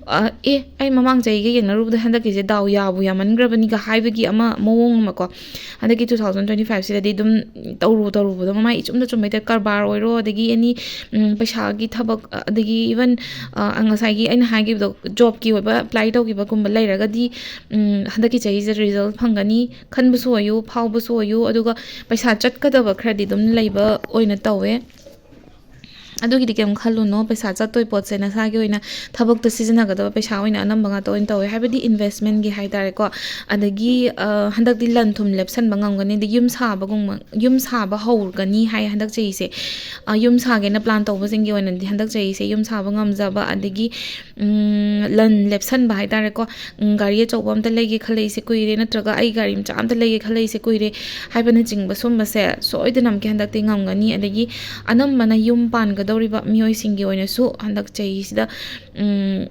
ꯑ, ꯑꯦ, ꯑꯩ ꯃꯃꯥꯡ ꯆꯍꯤꯒ ꯌꯦꯡꯅꯔꯨꯕꯗ ꯍꯟꯗꯛꯀꯤꯁꯦ ꯗꯥꯎ ꯌꯥꯕꯨ ꯌꯥꯝꯃꯟꯈ꯭ꯔꯕꯅꯤꯒ ꯍꯥꯏꯕꯒꯤ ꯑꯃ ꯃꯑꯣꯡ ꯑꯃꯀꯣ꯫ ꯍꯟꯗꯛꯀꯤ two thousand twenty five ꯁꯤꯗꯗꯤ ꯑꯗꯨꯝ ꯇꯧꯔꯨ ꯇꯧꯔꯨꯕꯗꯣ ꯃꯃꯥꯏ ꯏꯆꯨꯝꯗ ꯆꯨꯝꯕꯩ type, ꯀꯔꯕꯥꯔ ꯑꯣꯏꯔꯣ, ꯑꯗꯒꯤ any, ꯎꯝ, ꯄꯩꯁꯥꯒꯤ ꯊꯕꯛ, ꯑꯗꯒꯤ even, ꯑ, ꯉꯁꯥꯏꯒꯤ ꯑꯩꯅ ꯍꯥꯏꯈꯤꯕꯗꯣ, jobꯀꯤ ꯑꯣꯏꯕ apply ꯇꯧꯈꯤꯕꯒꯨꯝꯕ ꯂꯩꯔꯒꯗꯤ, ꯎꯝ, ꯍꯟꯗꯛꯀꯤ ꯆꯍꯤꯁꯦ result ꯐꯪꯒꯅꯤ꯫ ꯈꯟꯕꯁꯨ ꯑꯣꯏꯌꯨ, ꯐꯥꯎꯕꯁꯨ ꯑꯣꯏꯌꯨ, ꯑꯗꯨꯒ ꯄꯩꯁꯥ ꯆꯠꯀꯗꯕ ꯈꯔꯗꯤ ꯑꯗꯨꯝ ꯂꯩꯕ ꯑꯣꯏꯅ ꯇꯧꯋꯦ꯫ ꯑꯗꯨꯒꯤꯗꯤ ꯀꯩꯝ ꯈꯜꯂꯨꯅꯣ, ꯄꯩꯁꯥ ꯆꯠꯇꯣꯏ ꯄꯣꯠꯁꯦ ꯅꯁꯥꯒꯤ ꯑꯣꯏꯅ ꯊꯕꯛꯇ ꯁꯤꯖꯤꯟꯅꯒꯗꯕ ꯄꯩꯁꯥ ꯑꯣꯏꯅ ꯑꯅꯝꯕ ꯉꯥꯛꯇ ꯑꯣꯏꯅ ꯇꯧꯋꯦ, ꯍꯥꯏꯕꯗꯤ investmentꯀꯤ ꯍꯥꯏꯇꯥꯔꯦꯀꯣ꯫ ꯑꯗꯒꯤ, ꯑ, ꯍꯟꯗꯛꯇꯤ ꯂꯟ ꯊꯨꯝ ꯂꯦꯞꯁꯟꯕ ꯉꯝꯒꯅꯤ, ꯑꯗꯒꯤ ꯌꯨꯝ ꯁꯥꯕꯒꯨꯝꯕ, ꯌꯨꯝ ꯁꯥꯕ ꯍꯧꯔꯒꯅꯤ ꯍꯥꯏ ꯍꯟꯗꯛ ꯆꯍꯤꯁꯦ꯫ ꯑ, ꯌꯨꯝ ꯁꯥꯒꯦꯅ plan ꯇꯧꯕꯁꯤꯡꯒꯤ ꯑꯣꯏꯅꯗꯤ ꯍꯟꯗꯛ ꯆꯍꯤꯁꯦ ꯌꯨꯝ ꯁꯥꯕ ꯉꯝꯖꯕ, ꯑꯗꯒꯤ, ꯎꯝ, ꯂꯟ ꯂꯦꯞꯁꯟꯕ ꯍꯥꯏꯇꯥꯔꯦꯀꯣ꯫ ꯎꯝ, ꯒꯥꯔꯤ ꯑꯆꯧꯕ ꯑꯝꯇ ꯂꯩꯒꯦ ꯈꯜꯂꯛꯏꯁꯦ ꯀꯨꯏꯔꯦ, ꯅꯠꯇ꯭ꯔꯒ ꯑꯩ ꯒꯥꯔꯤ ꯃꯆꯥ ꯑꯝꯇ ꯂꯩꯒꯦ ꯈꯜꯂꯛꯏꯁꯦ ꯀꯨꯏꯔꯦ ꯍꯥꯏꯕꯅꯆꯤꯡꯕ ꯁꯨꯝꯕꯁꯦ ꯁꯣꯏꯗꯅꯃꯛꯀꯤ ꯍꯟꯗꯛꯇꯤ ꯉꯝꯒꯅꯤ꯫ ꯑꯗꯒꯤ ꯑꯅꯝꯕꯅ ꯌꯨꯝ ꯄꯥꯟꯒꯗꯧꯔꯤꯕ ꯃꯤꯑꯣꯏꯁꯤꯡꯒꯤ ꯑꯣꯏꯅꯁꯨ ꯍꯟꯗꯛ ꯆꯍꯤꯁꯤꯗ, ꯎꯝ,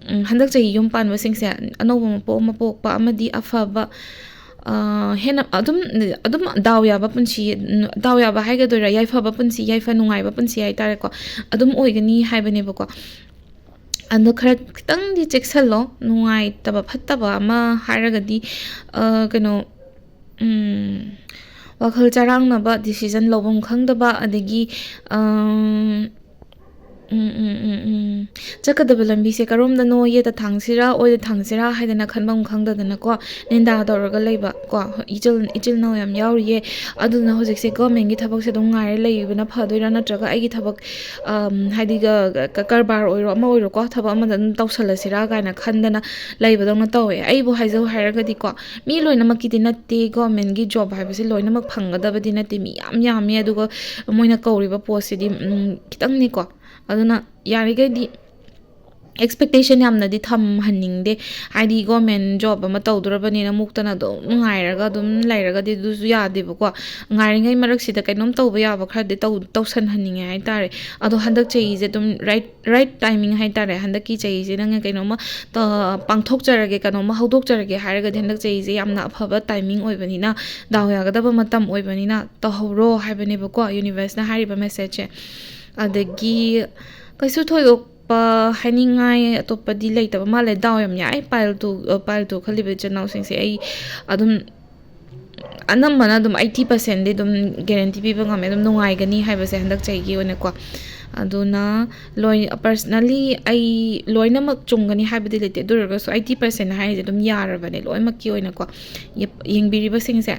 ꯎꯝ, ꯍꯟꯗꯛ ꯆꯍꯤ ꯌꯨꯝ ꯄꯥꯟꯕꯁꯤꯡꯁꯦ ꯑꯅꯧꯕ ꯃꯄꯣꯛ ꯑꯃ ꯄꯣꯛꯄ ꯑꯃꯗꯤ ꯑꯐꯕ, ꯑ, ꯍꯦꯟꯅ ꯑꯗꯨꯝ, ꯑꯗꯨꯝ ꯗꯥꯎ ꯌꯥꯕ ꯄꯨꯟꯁꯤ, ꯗꯥꯎ ꯌꯥꯕ ꯍꯥꯏꯒꯗꯣꯏꯔꯥ, ꯌꯥꯏꯐꯕ ꯄꯨꯟꯁꯤ, ꯌꯥꯏꯐ ꯅꯨꯡꯉꯥꯏꯕ ꯄꯨꯟꯁꯤ ꯍꯥꯏꯇꯥꯔꯦꯀꯣ, ꯑꯗꯨꯝ ꯑꯣꯏꯒꯅꯤ ꯍꯥꯏꯕꯅꯦꯕꯀꯣ꯫ ꯑꯗꯣ ꯈꯔ ꯈꯤꯇꯪꯗꯤ ꯆꯦꯛꯁꯤꯜꯂꯣ꯫ ꯅꯨꯡꯉꯥꯏꯇꯕ ꯐꯠꯇꯕ ꯑꯃ ꯍꯥꯏꯔꯒꯗꯤ, ꯑ, ꯀꯩꯅꯣ, ꯎꯝ, ꯋꯥꯈꯜ ꯆꯔꯥꯡꯅꯕ, decision ꯂꯧꯐꯝ ꯈꯪꯗꯕ, ꯑꯗꯒꯤ, ꯑꯝ, ꯎꯝ, ꯎꯝ, ꯎꯝ, ꯎꯝ, ꯆꯠꯀꯗꯕ ꯂꯝꯕꯤꯁꯦ ꯀꯔꯣꯝꯗꯅꯣ, ꯌꯦꯠꯇ ꯊꯥꯡꯁꯤꯔꯥ, ꯑꯣꯏꯗ ꯊꯥꯡꯁꯤꯔꯥ ꯍꯥꯏꯗꯅ ꯈꯟꯐꯝ ꯈꯪꯗꯗꯅꯀꯣ, ꯅꯦꯟꯗꯥ ꯇꯧꯔꯒ ꯂꯩꯕ ꯀꯣ, ꯏꯆꯤꯜ, ꯏꯆꯤꯜ ꯏꯅꯥꯎ ꯌꯥꯝ ꯌꯥꯎꯔꯤꯌꯦ꯫ ꯑꯗꯨꯅ ꯍꯧꯖꯤꯛꯁꯦ governmentꯀꯤ ꯊꯕꯛꯁꯦ ꯑꯗꯨꯝ ꯉꯥꯏꯔ ꯂꯩꯕꯅ ꯐꯗꯣꯏꯔꯥ, ꯅꯠꯇ꯭ꯔꯒ ꯑꯩꯒꯤ ꯊꯕꯛ, ꯑꯝ, ꯍꯥꯏꯗꯤ ꯒ-, ꯒ-, ꯀ-, ꯀꯔꯕꯥꯔ ꯑꯣꯏꯔꯣ, ꯑꯃ ꯑꯣꯏꯔꯣꯀꯣ, ꯊꯕꯛ ꯑꯃꯗ ꯑꯗꯨꯝ ꯇꯧꯁꯜꯂꯁꯤꯔꯥ ꯀꯥꯏꯅ ꯈꯟꯗꯅ ꯂꯩꯕꯗꯧꯅ ꯇꯧꯋꯦ꯫ ꯑꯩꯕꯨ ꯍꯥꯏꯖꯧ ꯍꯥꯏꯔꯒꯗꯤꯀꯣ, ꯃꯤ ꯂꯣꯏꯅꯃꯛꯀꯤꯗꯤ ꯅꯠꯇꯦ, governmentꯀꯤ job ꯍꯥꯏꯕꯁꯦ ꯂꯣꯏꯅꯃꯛ ꯐꯪꯒꯗꯕꯗꯤ ꯅꯠꯇꯦ, ꯃꯤ ꯌꯥꯝ ꯌꯥꯝꯃꯤ꯫ ꯑꯗꯨꯒ ꯃꯣꯏꯅ ꯀꯧꯔꯤꯕ postꯁꯤꯗꯤ, ꯎꯝ, ꯈꯤꯇꯪꯅꯤꯀꯣ꯫ ꯑꯗꯨꯅ ꯌꯥꯔꯤꯈꯩꯗꯤ ꯑꯦꯛꯁꯄꯦꯛꯇꯦꯁꯟ ꯌꯥꯝꯅꯗꯤ ꯊꯝꯍꯟꯅꯤꯡꯗꯦ꯫ ꯍꯥꯏꯗꯤ ꯒꯣꯔꯃꯦꯟ ꯖꯣꯕ ꯑꯃ ꯇꯧꯗꯣꯔꯕꯅꯤꯅ ꯃꯨꯛꯇꯅ ꯑꯗꯨꯝ ꯉꯥꯏꯔꯒ ꯑꯗꯨꯝ ꯂꯩꯔꯒꯗꯤ ꯑꯗꯨꯁꯨ ꯌꯥꯗꯦꯕꯀꯣ꯫ ꯉꯥꯏꯔꯤꯉꯩ ꯃꯔꯛꯁꯤꯗ ꯀꯩꯅꯣꯝ ꯇꯧꯕ ꯌꯥꯕ ꯈꯔꯗꯤ ꯇꯧ ꯇꯧꯁꯟꯍꯟꯅꯤꯡꯉꯦ ꯍꯥꯏꯇꯥꯔꯦ꯫ ꯑꯗꯣ ꯍꯟꯗꯛ ꯆꯍꯤꯁꯦ ꯑꯗꯨꯝ ꯔꯥꯏꯠ ꯔꯥꯏꯠ ꯇꯥꯏꯃꯤꯡ ꯍꯥꯏꯇꯥꯔꯦ꯫ ꯍꯟꯗꯛꯀꯤ ꯆꯍꯤꯁꯦ ꯅꯪꯅ ꯀꯩꯅꯣꯝꯃ ꯇ- ꯄꯥꯡꯊꯣꯛꯆꯔꯒꯦ, ꯀꯩꯅꯣꯝꯃ ꯍꯧꯗꯣꯛꯆꯔꯒꯦ ꯍꯥꯏꯔꯒꯗꯤ ꯍꯟꯗꯛ ꯆꯍꯤꯁꯦ ꯌꯥꯝꯅ ꯑꯐꯕ ꯇꯥꯏꯃꯤꯡ ꯑꯣꯏꯕꯅꯤꯅ, ꯗꯥꯎ ꯌꯥꯒꯗꯕ ꯃꯇꯝ ꯑꯣꯏꯕꯅꯤꯅ ꯇꯧꯍꯧꯔꯣ ꯍꯥꯏꯕꯅꯦꯕꯀꯣ ꯌꯨꯅꯤꯚꯔꯁꯅ ꯍꯥꯏꯔꯤꯕ ꯃꯦꯁꯦꯖꯁꯦ꯫ ꯑꯗꯒꯤ ꯀꯩꯁꯨ ꯊꯣꯏꯗꯣꯛꯄ ꯍꯥꯏꯅꯤꯡꯉꯥꯏ ꯑꯇꯣꯞꯄꯗꯤ ꯂꯩꯇꯕ ꯃꯥꯜꯂꯦ꯫ ꯗꯥꯎ ꯌꯥꯝ ꯌꯥꯏ꯫ ꯄꯥꯏꯜ ꯇꯨ ꯄꯥꯏꯜ ꯇꯨ ꯈꯜꯂꯤꯕ ꯏꯆꯤꯟ ꯏꯅꯥꯎꯁꯤꯡꯁꯦ꯫ ꯑꯩ ꯑꯗꯨꯝ ꯑꯅꯝꯕꯅ ꯑꯗꯨꯝ ꯑꯩꯠꯇꯤ ꯄꯥꯔꯁꯦꯟꯗꯤ ꯑꯗꯨꯝ ꯒꯦꯔꯦꯟꯇꯤ ꯄꯤꯕ ꯉꯝꯃꯦ, ꯑꯗꯨꯝ ꯅꯨꯡꯉꯥꯏꯒꯅꯤ ꯍꯥꯏꯕꯁꯦ ꯍꯟꯗꯛ ꯆꯍꯤꯒꯤ ꯑꯣꯏꯅꯀꯣ꯫ ꯑꯗꯨꯅ ꯂꯣꯏ ꯄꯔꯁꯅꯦꯜꯂꯤ ꯑꯩ ꯂꯣꯏꯅꯃꯛ ꯆꯨꯝꯒꯅꯤ ꯍꯥꯏꯕꯗꯤ ꯂꯩꯇꯦ, ꯑꯗꯨ ꯑꯣꯏꯔꯒꯁꯨ ꯑꯩꯠꯇꯤ ꯄꯥꯔꯁꯦꯟ ꯍꯥꯏꯔꯤꯁꯦ ꯑꯗꯨꯝ ꯌꯥꯔꯕꯅꯦ ꯂꯣꯏꯅꯃꯛꯀꯤ ꯑꯣꯏꯅꯀꯣ꯫ ꯌꯦꯞ- ꯌꯦꯡꯕꯤꯔꯤꯕꯁꯤꯡꯁꯦ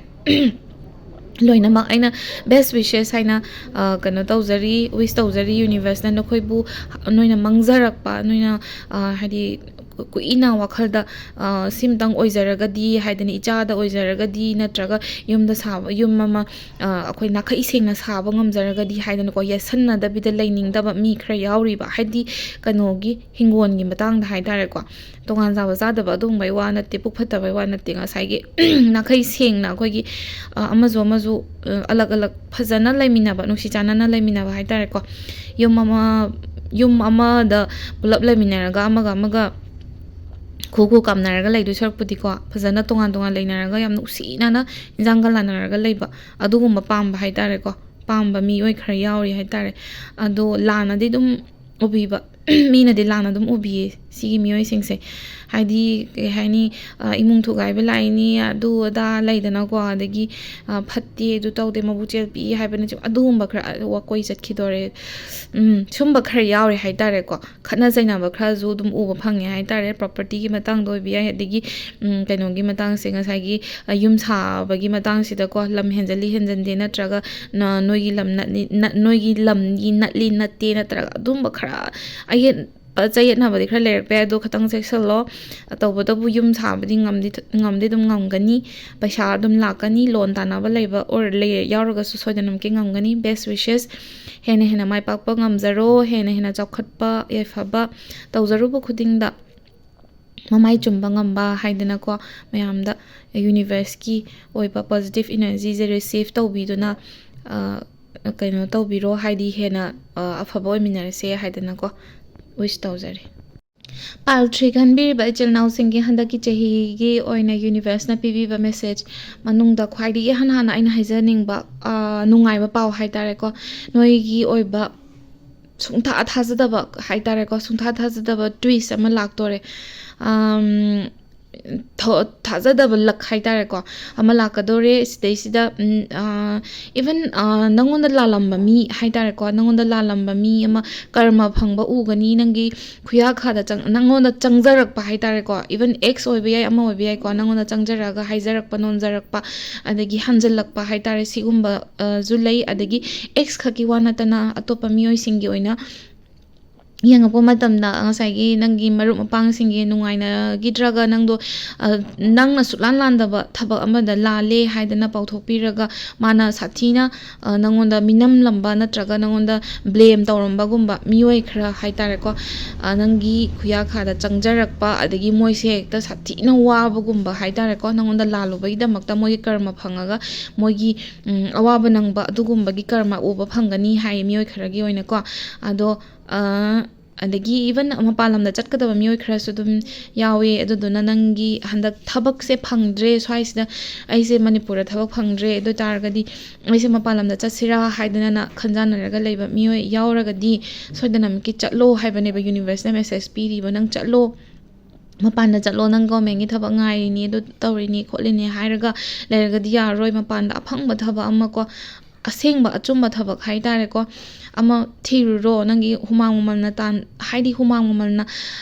ꯂꯣꯏꯅꯃꯛ ꯑꯩꯅ ꯕꯦꯁ ꯋꯤꯁꯦꯁ ꯍꯥꯏꯅ, ꯑ, ꯀꯩꯅꯣ ꯇꯧꯖꯔꯤ, ꯋꯤꯁ ꯇꯧꯖꯔꯤ꯫ ꯌꯨꯅꯤꯚꯔꯁꯅ ꯅꯈꯣꯏꯕꯨ, ꯅꯣꯏꯅ ꯃꯥꯡꯖꯔꯛꯄ, ꯅꯣꯏꯅ, ꯑ, ꯍꯥꯏꯗꯤ ꯀꯨ- ꯀꯨꯏꯅ ꯋꯥꯈꯜꯗ, ꯑ, ꯁꯤꯝꯇꯪ ꯑꯣꯏꯖꯔꯒꯗꯤ ꯍꯥꯏꯗꯅ, ꯏꯆꯥꯗ ꯑꯣꯏꯖꯔꯒꯗꯤ ꯅꯠꯇ꯭ꯔꯒ ꯌꯨꯝꯗ ꯁꯥꯕ, ꯌꯨꯝ ꯑꯃ, ꯑ, ꯑꯩꯈꯣꯏ ꯅꯥꯈꯩ ꯁꯦꯡꯅ ꯁꯥꯕ ꯉꯝꯖꯔꯒꯗꯤ ꯍꯥꯏꯗꯅꯀꯣ, ꯌꯦꯠꯁꯟꯅꯗꯕꯤꯗ ꯂꯩꯅꯤꯡꯗꯕ ꯃꯤ ꯈꯔ ꯌꯥꯎꯔꯤꯕ꯫ ꯍꯥꯏꯗꯤ ꯀꯩꯅꯣꯒꯤ ꯍꯤꯡꯒꯣꯜꯒꯤ ꯃꯇꯥꯡꯗ ꯍꯥꯏꯇꯥꯔꯦꯀꯣ꯫ ꯇꯣꯉꯥꯟ ꯆꯥꯕ ꯆꯥꯗꯕ ꯑꯗꯨꯒꯨꯝꯕꯩ ꯋꯥ ꯅꯠꯇꯦ, ꯄꯨꯛ ꯐꯠꯇꯕꯩ ꯋꯥ ꯅꯠꯇꯦ꯫ ꯉꯁꯥꯏꯒꯤ ꯅꯥꯈꯩ ꯁꯦꯡꯅ ꯑꯩꯈꯣꯏꯒꯤ, ꯑ, ꯑꯃꯁꯨ ꯑꯃꯁꯨ, ꯑ, ꯑꯂꯛ ꯑꯂꯛ ꯐꯖꯅ ꯂꯩꯃꯤꯟꯅꯕ, ꯅꯨꯡꯁꯤ ꯆꯥꯟꯅꯅ ꯂꯩꯃꯤꯟꯅꯕ ꯍꯥꯏꯇꯥꯔꯦꯀꯣ꯫ ꯌꯨꯝ ꯑꯃ, ꯌꯨꯝ ꯑꯃꯗ ꯄꯨꯂꯞ ꯂꯩꯃꯤꯟꯅꯔꯒ ꯑꯃꯒ ꯑꯃꯒ ꯈꯨ ꯈꯨ ꯀꯥꯝꯅꯔꯒ ꯂꯩꯗꯣꯏ ꯁꯔꯨꯛꯄꯨꯗꯤꯀꯣ, ꯐꯖꯅ ꯇꯣꯉꯥꯟ ꯇꯣꯉꯥꯟ ꯂꯩꯅꯔꯒ ꯌꯥꯝ ꯅꯨꯡꯁꯤꯅꯅ ꯏꯟꯖꯥꯡꯒ ꯂꯥꯟꯅꯔꯒ ꯂꯩꯕ, ꯑꯗꯨꯒꯨꯝꯕ ꯄꯥꯝꯕ ꯍꯥꯏꯇꯥꯔꯦꯀꯣ꯫ ꯄꯥꯝꯕ ꯃꯤꯑꯣꯏ ꯈꯔ ꯌꯥꯎꯔꯤ ꯍꯥꯏꯇꯥꯔꯦ꯫ ꯑꯗꯣ ꯂꯥꯟꯅꯗꯤ ꯑꯗꯨꯝ ꯎꯕꯤꯕ, ꯃꯤꯅꯗꯤ ꯂꯥꯟꯅ ꯑꯗꯨꯝ ꯎꯕꯤꯌꯦ ꯁꯤꯒꯤ ꯃꯤꯑꯣꯏꯁꯤꯡꯁꯦ꯫ ꯍꯥꯏꯗꯤ ꯀꯩ ꯍꯥꯏꯅꯤ, ꯑ, ꯏꯃꯨꯡ ꯊꯨꯒꯥꯏꯕ ꯂꯥꯛꯏꯅꯤ, ꯑꯗꯨ ꯑꯗꯥ ꯂꯩꯗꯅꯀꯣ꯫ ꯑꯗꯒꯤ, ꯑ, ꯐꯠꯇꯦ, ꯑꯗꯨ ꯇꯧꯗꯦ, ꯃꯕꯨꯛ ꯆꯦꯜ ꯄꯤꯛꯏ ꯍꯥꯏꯕꯅꯆꯤꯡꯕ, ꯑꯗꯨꯒꯨꯝꯕ ꯈꯔ, ꯑ, ꯋꯥꯀꯣꯏ ꯆꯠꯈꯤꯗꯣꯔꯦ꯫ ꯎꯝ, ꯁꯨꯝꯕ ꯈꯔ ꯌꯥꯎꯔꯦ ꯍꯥꯏꯇꯥꯔꯦꯀꯣ꯫ ꯈꯠꯅ ꯆꯩꯅꯕ ꯈꯔꯁꯨ ꯑꯗꯨꯝ ꯎꯕ ꯐꯪꯉꯦ ꯍꯥꯏꯇꯥꯔꯦ꯫ ꯄ꯭ꯔꯣꯄꯔꯇꯤꯒꯤ ꯃꯇꯥꯡꯗ ꯑꯣꯏꯕ ꯌꯥꯏ, ꯑꯗꯒꯤ, ꯎꯝ, ꯀꯩꯅꯣꯒꯤ ꯃꯇꯥꯡꯁꯦ, ꯉꯁꯥꯏꯒꯤ, ꯑ, ꯌꯨꯝ ꯁꯥꯕꯒꯤ ꯃꯇꯥꯡꯁꯤꯗꯀꯣ, ꯂꯝ ꯍꯦꯟꯖꯜꯂꯤ ꯍꯦꯟꯖꯟꯗꯦ, ꯅꯠꯇ꯭ꯔꯒ ꯅ-, ꯅꯣꯏꯒꯤ ꯂꯝ ꯅꯠꯂꯤ-, ꯅ-, ꯅꯣꯏꯒꯤ ꯂꯝꯒꯤ ꯅꯠꯂꯤ ꯅꯠꯇꯦ, ꯅꯠꯇ꯭ꯔꯒ ꯑꯗꯨꯝꯕ ꯈꯔ ꯑꯌꯦꯠ-, ꯑ, ꯆꯌꯦꯠꯅꯕꯗꯤ ꯈꯔ ꯂꯩꯔꯛꯄ ꯌꯥꯏ꯫ ꯑꯗꯣ ꯈꯤꯇꯪ ꯆꯦꯛꯁꯤꯜꯂꯣ꯫ ꯑ, ꯇꯧꯕꯇꯕꯨ ꯌꯨꯝ ꯁꯥꯕꯗꯤ ꯉꯝꯗꯤ ꯊ-, ꯉꯝꯗꯤ ꯑꯗꯨꯝ ꯉꯝꯒꯅꯤ꯫ ꯄꯩꯁꯥ ꯑꯗꯨꯝ ꯂꯥꯛꯀꯅꯤ꯫ ꯂꯣꯟ ꯇꯥꯟꯅꯕ ꯂꯩꯕ ꯑꯣꯔ ꯂꯩ-, ꯌꯥꯎꯔꯒꯁꯨ ꯁꯣꯏꯗꯅꯃꯛꯀꯤ ꯉꯝꯒꯅꯤ꯫ Best wishes꯫ ꯍꯦꯟꯅ ꯍꯦꯟꯅ ꯃꯥꯏ ꯄꯥꯛꯄ ꯉꯝꯖꯔꯣ, ꯍꯦꯟꯅ ꯍꯦꯟꯅ ꯆꯥꯎꯈꯠꯄ, ꯌꯥꯏꯐꯕ ꯇꯧꯖꯔꯨꯕ ꯈꯨꯗꯤꯡꯗ ꯃꯃꯥꯏ ꯆꯨꯝꯕ ꯉꯝꯕ ꯍꯥꯏꯗꯅꯀꯣ, ꯃꯌꯥꯝꯗ ꯌꯨꯅꯤꯚꯔꯁꯀꯤ ꯑꯣꯏꯕ ꯄꯣꯖꯤꯇꯤꯚ ꯏꯅꯔꯖꯤꯁꯦ ꯔꯤꯁꯤꯞ ꯇꯧꯕꯤꯗꯨꯅ, ꯑ, ꯀꯩꯅꯣ ꯇꯧꯕꯤꯔꯣ, ꯍꯥꯏꯗꯤ ꯍꯦꯟꯅ, ꯑ, ꯑꯐꯕ ꯑꯣꯏꯃꯤꯟꯅꯔꯁꯦ ꯍꯥꯏꯗꯅꯀꯣ ꯋꯤꯁ ꯇꯧꯖꯔꯤ꯫ ꯄꯥꯏꯜ ꯊ꯭ꯔꯤ ꯈꯟꯕꯤꯔꯤꯕ ꯏꯆꯤꯜ ꯏꯅꯥꯎꯁꯤꯡꯒꯤ ꯍꯟꯗꯛꯀꯤ ꯆꯍꯤꯒꯤ ꯑꯣꯏꯅ ꯌꯨꯅꯤꯚꯔꯁꯅ ꯄꯤꯕꯤꯕ ꯃꯦꯁꯦꯖ ꯃꯅꯨꯡꯗ ꯈ꯭ꯋꯥꯏꯗꯒꯤ ꯏꯍꯥꯟ ꯍꯥꯟꯅ ꯑꯩꯅ ꯍꯥꯏꯖꯅꯤꯡꯕ, ꯑ, ꯅꯨꯡꯉꯥꯏꯕ ꯄꯥꯎ ꯍꯥꯏꯇꯥꯔꯦꯀꯣ, ꯅꯣꯏꯒꯤ ꯑꯣꯏꯕ ꯁꯨꯡꯊꯥ ꯊꯥꯖꯗꯕ ꯍꯥꯏꯇꯥꯔꯦꯀꯣ, ꯁꯨꯡꯊꯥ ꯊꯥꯖꯗꯕ ꯇ꯭ꯋꯤꯁ ꯑꯃ ꯂꯥꯛꯇꯣꯔꯦ꯫ ꯑꯝ, ꯊꯣ-, ꯊꯥꯖꯗꯕ ꯂꯛ ꯍꯥꯏꯇꯥꯔꯦꯀꯣ, ꯑꯃ ꯂꯥꯛꯀꯗꯣꯔꯦ꯫ ꯁꯤꯗꯩꯁꯤꯗ, ꯎꯝ, ꯑ, even, ꯑ, ꯅꯪꯉꯣꯟꯗ ꯂꯥꯜꯂꯝꯕ ꯃꯤ ꯍꯥꯏꯇꯥꯔꯦꯀꯣ, ꯅꯪꯉꯣꯟꯗ ꯂꯥꯜꯂꯝꯕ ꯃꯤ ꯑꯃ ꯀꯔꯃ ꯐꯪꯕ ꯎꯒꯅꯤ꯫ ꯅꯪꯒꯤ ꯈꯨꯌꯥꯈꯥꯗ ꯆꯪ-, ꯅꯪꯉꯣꯟꯗ ꯆꯪꯖꯔꯛꯄ ꯍꯥꯏꯇꯥꯔꯦꯀꯣ, even ꯑꯦꯛꯁ ꯑꯣꯏꯕ ꯌꯥꯏ, ꯑꯃ ꯑꯣꯏꯕ ꯌꯥꯏꯀꯣ, ꯅꯪꯉꯣꯟꯗ ꯆꯪꯖꯔꯛꯑꯒ ꯍꯥꯏꯖꯔꯛꯄ, ꯅꯣꯟꯖꯔꯛꯄ, ꯑꯗꯒꯤ ꯍꯟꯖꯜꯂꯛꯄ ꯍꯥꯏꯇꯥꯔꯦ, ꯁꯤꯒꯨꯝꯕ, ꯑ, ꯖꯨ ꯂꯩ꯫ ꯑꯗꯒꯤ ꯑꯦꯛꯁ ꯈꯛꯀꯤ ꯋꯥ ꯅꯠꯇꯅ ꯑꯇꯣꯞꯄ ꯃꯤꯑꯣꯏꯁꯤꯡꯒꯤ ꯑꯣꯏꯅ ꯌꯦꯡꯉꯛꯄ ꯃꯇꯝꯗ ꯉꯁꯥꯏꯒꯤ ꯅꯪꯒꯤ ꯃꯔꯨꯞ ꯃꯄꯥꯡꯁꯤꯡꯒꯤ ꯅꯨꯡꯉꯥꯏꯅꯈꯤꯗ꯭ꯔꯒ ꯅꯪꯗꯣ, ꯑ, ꯅꯪꯅ ꯁꯨꯛꯂꯥꯟ ꯂꯥꯟꯗꯕ ꯊꯕꯛ ꯑꯃꯗ ꯂꯥꯜꯂꯦ ꯍꯥꯏꯗꯅ ꯄꯥꯎꯊꯣꯛꯄꯤꯔꯒ ꯃꯥꯅ ꯁꯥꯊꯤꯅ, ꯑ, ꯅꯪꯉꯣꯟꯗ ꯃꯤꯅꯝꯂꯝꯕ ꯅꯠꯇ꯭ꯔꯒ ꯅꯪꯉꯣꯟꯗ ꯕ꯭ꯂꯦꯝ ꯇꯧꯔꯝꯕꯒꯨꯝꯕ ꯃꯤꯑꯣꯏ ꯈꯔ ꯍꯥꯏꯇꯥꯔꯦꯀꯣ, ꯑ, ꯅꯪꯒꯤ ꯈꯨꯌꯥꯈꯥꯗ ꯆꯪꯖꯔꯛꯄ, ꯑꯗꯒꯤ ꯃꯣꯏꯁꯦ ꯍꯦꯛꯇ ꯁꯥꯊꯤꯅ ꯋꯥꯕꯒꯨꯝꯕ ꯍꯥꯏꯇꯥꯔꯦꯀꯣ, ꯅꯪꯉꯣꯟꯗ ꯂꯥꯜꯂꯨꯕꯒꯤꯗꯃꯛꯇ ꯃꯣꯏꯒꯤ ꯀꯔꯃ ꯐꯪꯉꯒ ꯃꯣꯏꯒꯤ, ꯎꯝ, ꯑꯋꯥꯕ ꯅꯪꯕ ꯑꯗꯨꯒꯨꯝꯕꯒꯤ ꯀꯔꯃ ꯎꯕ ꯐꯪꯒꯅꯤ ꯍꯥꯏꯌꯦ ꯃꯤꯑꯣꯏ ꯈꯔꯒꯤ ꯑꯣꯏꯅꯀꯣ꯫ ꯑꯗꯣ, ꯑ, ꯑꯗꯒꯤ even ꯃꯄꯥꯟ ꯂꯝꯗ ꯆꯠꯀꯗꯕ ꯃꯤꯑꯣꯏ ꯈꯔꯁꯨ ꯑꯗꯨꯝ ꯌꯥꯎꯋꯦ꯫ ꯑꯗꯨꯗꯨꯅ ꯅꯪꯒꯤ ꯍꯟꯗꯛ ꯊꯕꯛꯁꯦ ꯐꯪꯗ꯭ꯔꯦ, ꯁ꯭ꯋꯥꯏꯁꯤꯗ ꯑꯩꯁꯦ ꯃꯅꯤꯄꯨꯔꯗ ꯊꯕꯛ ꯐꯪꯗ꯭ꯔꯦ, ꯑꯗꯨ ꯑꯣꯏ ꯇꯥꯔꯒꯗꯤ ꯑꯩꯁꯦ ꯃꯄꯥꯟ ꯂꯝꯗ ꯆꯠꯁꯤꯔꯥ ꯍꯥꯏꯗꯅ ꯈꯟꯖꯥꯟꯅꯔꯒ ꯂꯩꯕ ꯃꯤꯑꯣꯏ ꯌꯥꯎꯔꯒꯗꯤ ꯁꯣꯏꯗꯅꯃꯛꯀꯤ ꯆꯠꯂꯣ ꯍꯥꯏꯕꯅꯦꯕ ꯌꯨꯅꯤꯚꯔꯁꯅ ꯃꯦꯁꯦꯖ ꯄꯤꯔꯤꯕ꯫ ꯅꯪ ꯆꯠꯂꯣ, ꯃꯄꯥꯟꯗ ꯆꯠꯂꯣ, ꯅꯪ ꯒꯣꯔꯃꯦꯟꯒꯤ ꯊꯕꯛ ꯉꯥꯏꯔꯤꯅꯤ, ꯑꯗꯨ ꯇꯧꯔꯤꯅꯤ ꯈꯣꯠꯂꯤꯅꯤ ꯍꯥꯏꯔꯒ ꯂꯩꯔꯒꯗꯤ ꯌꯥꯔꯔꯣꯏ꯫ ꯃꯄꯥꯟꯗ ꯑꯐꯪꯕ ꯊꯕꯛ ꯑꯃ ꯀꯣ, ꯑꯁꯦꯡꯕ ꯑꯆꯨꯝꯕ ꯊꯕꯛ ꯍꯥꯏꯇꯥꯔꯦꯀꯣ, ꯑꯃ ꯊꯤꯔꯨꯔꯣ꯫ ꯅꯪꯒꯤ ꯍꯨꯃꯥꯡ ꯃꯃꯜꯅ ꯇꯥꯟ-, ꯍꯥꯏꯗꯤ ꯍꯨꯃꯥꯡ ꯃꯃꯜꯅ,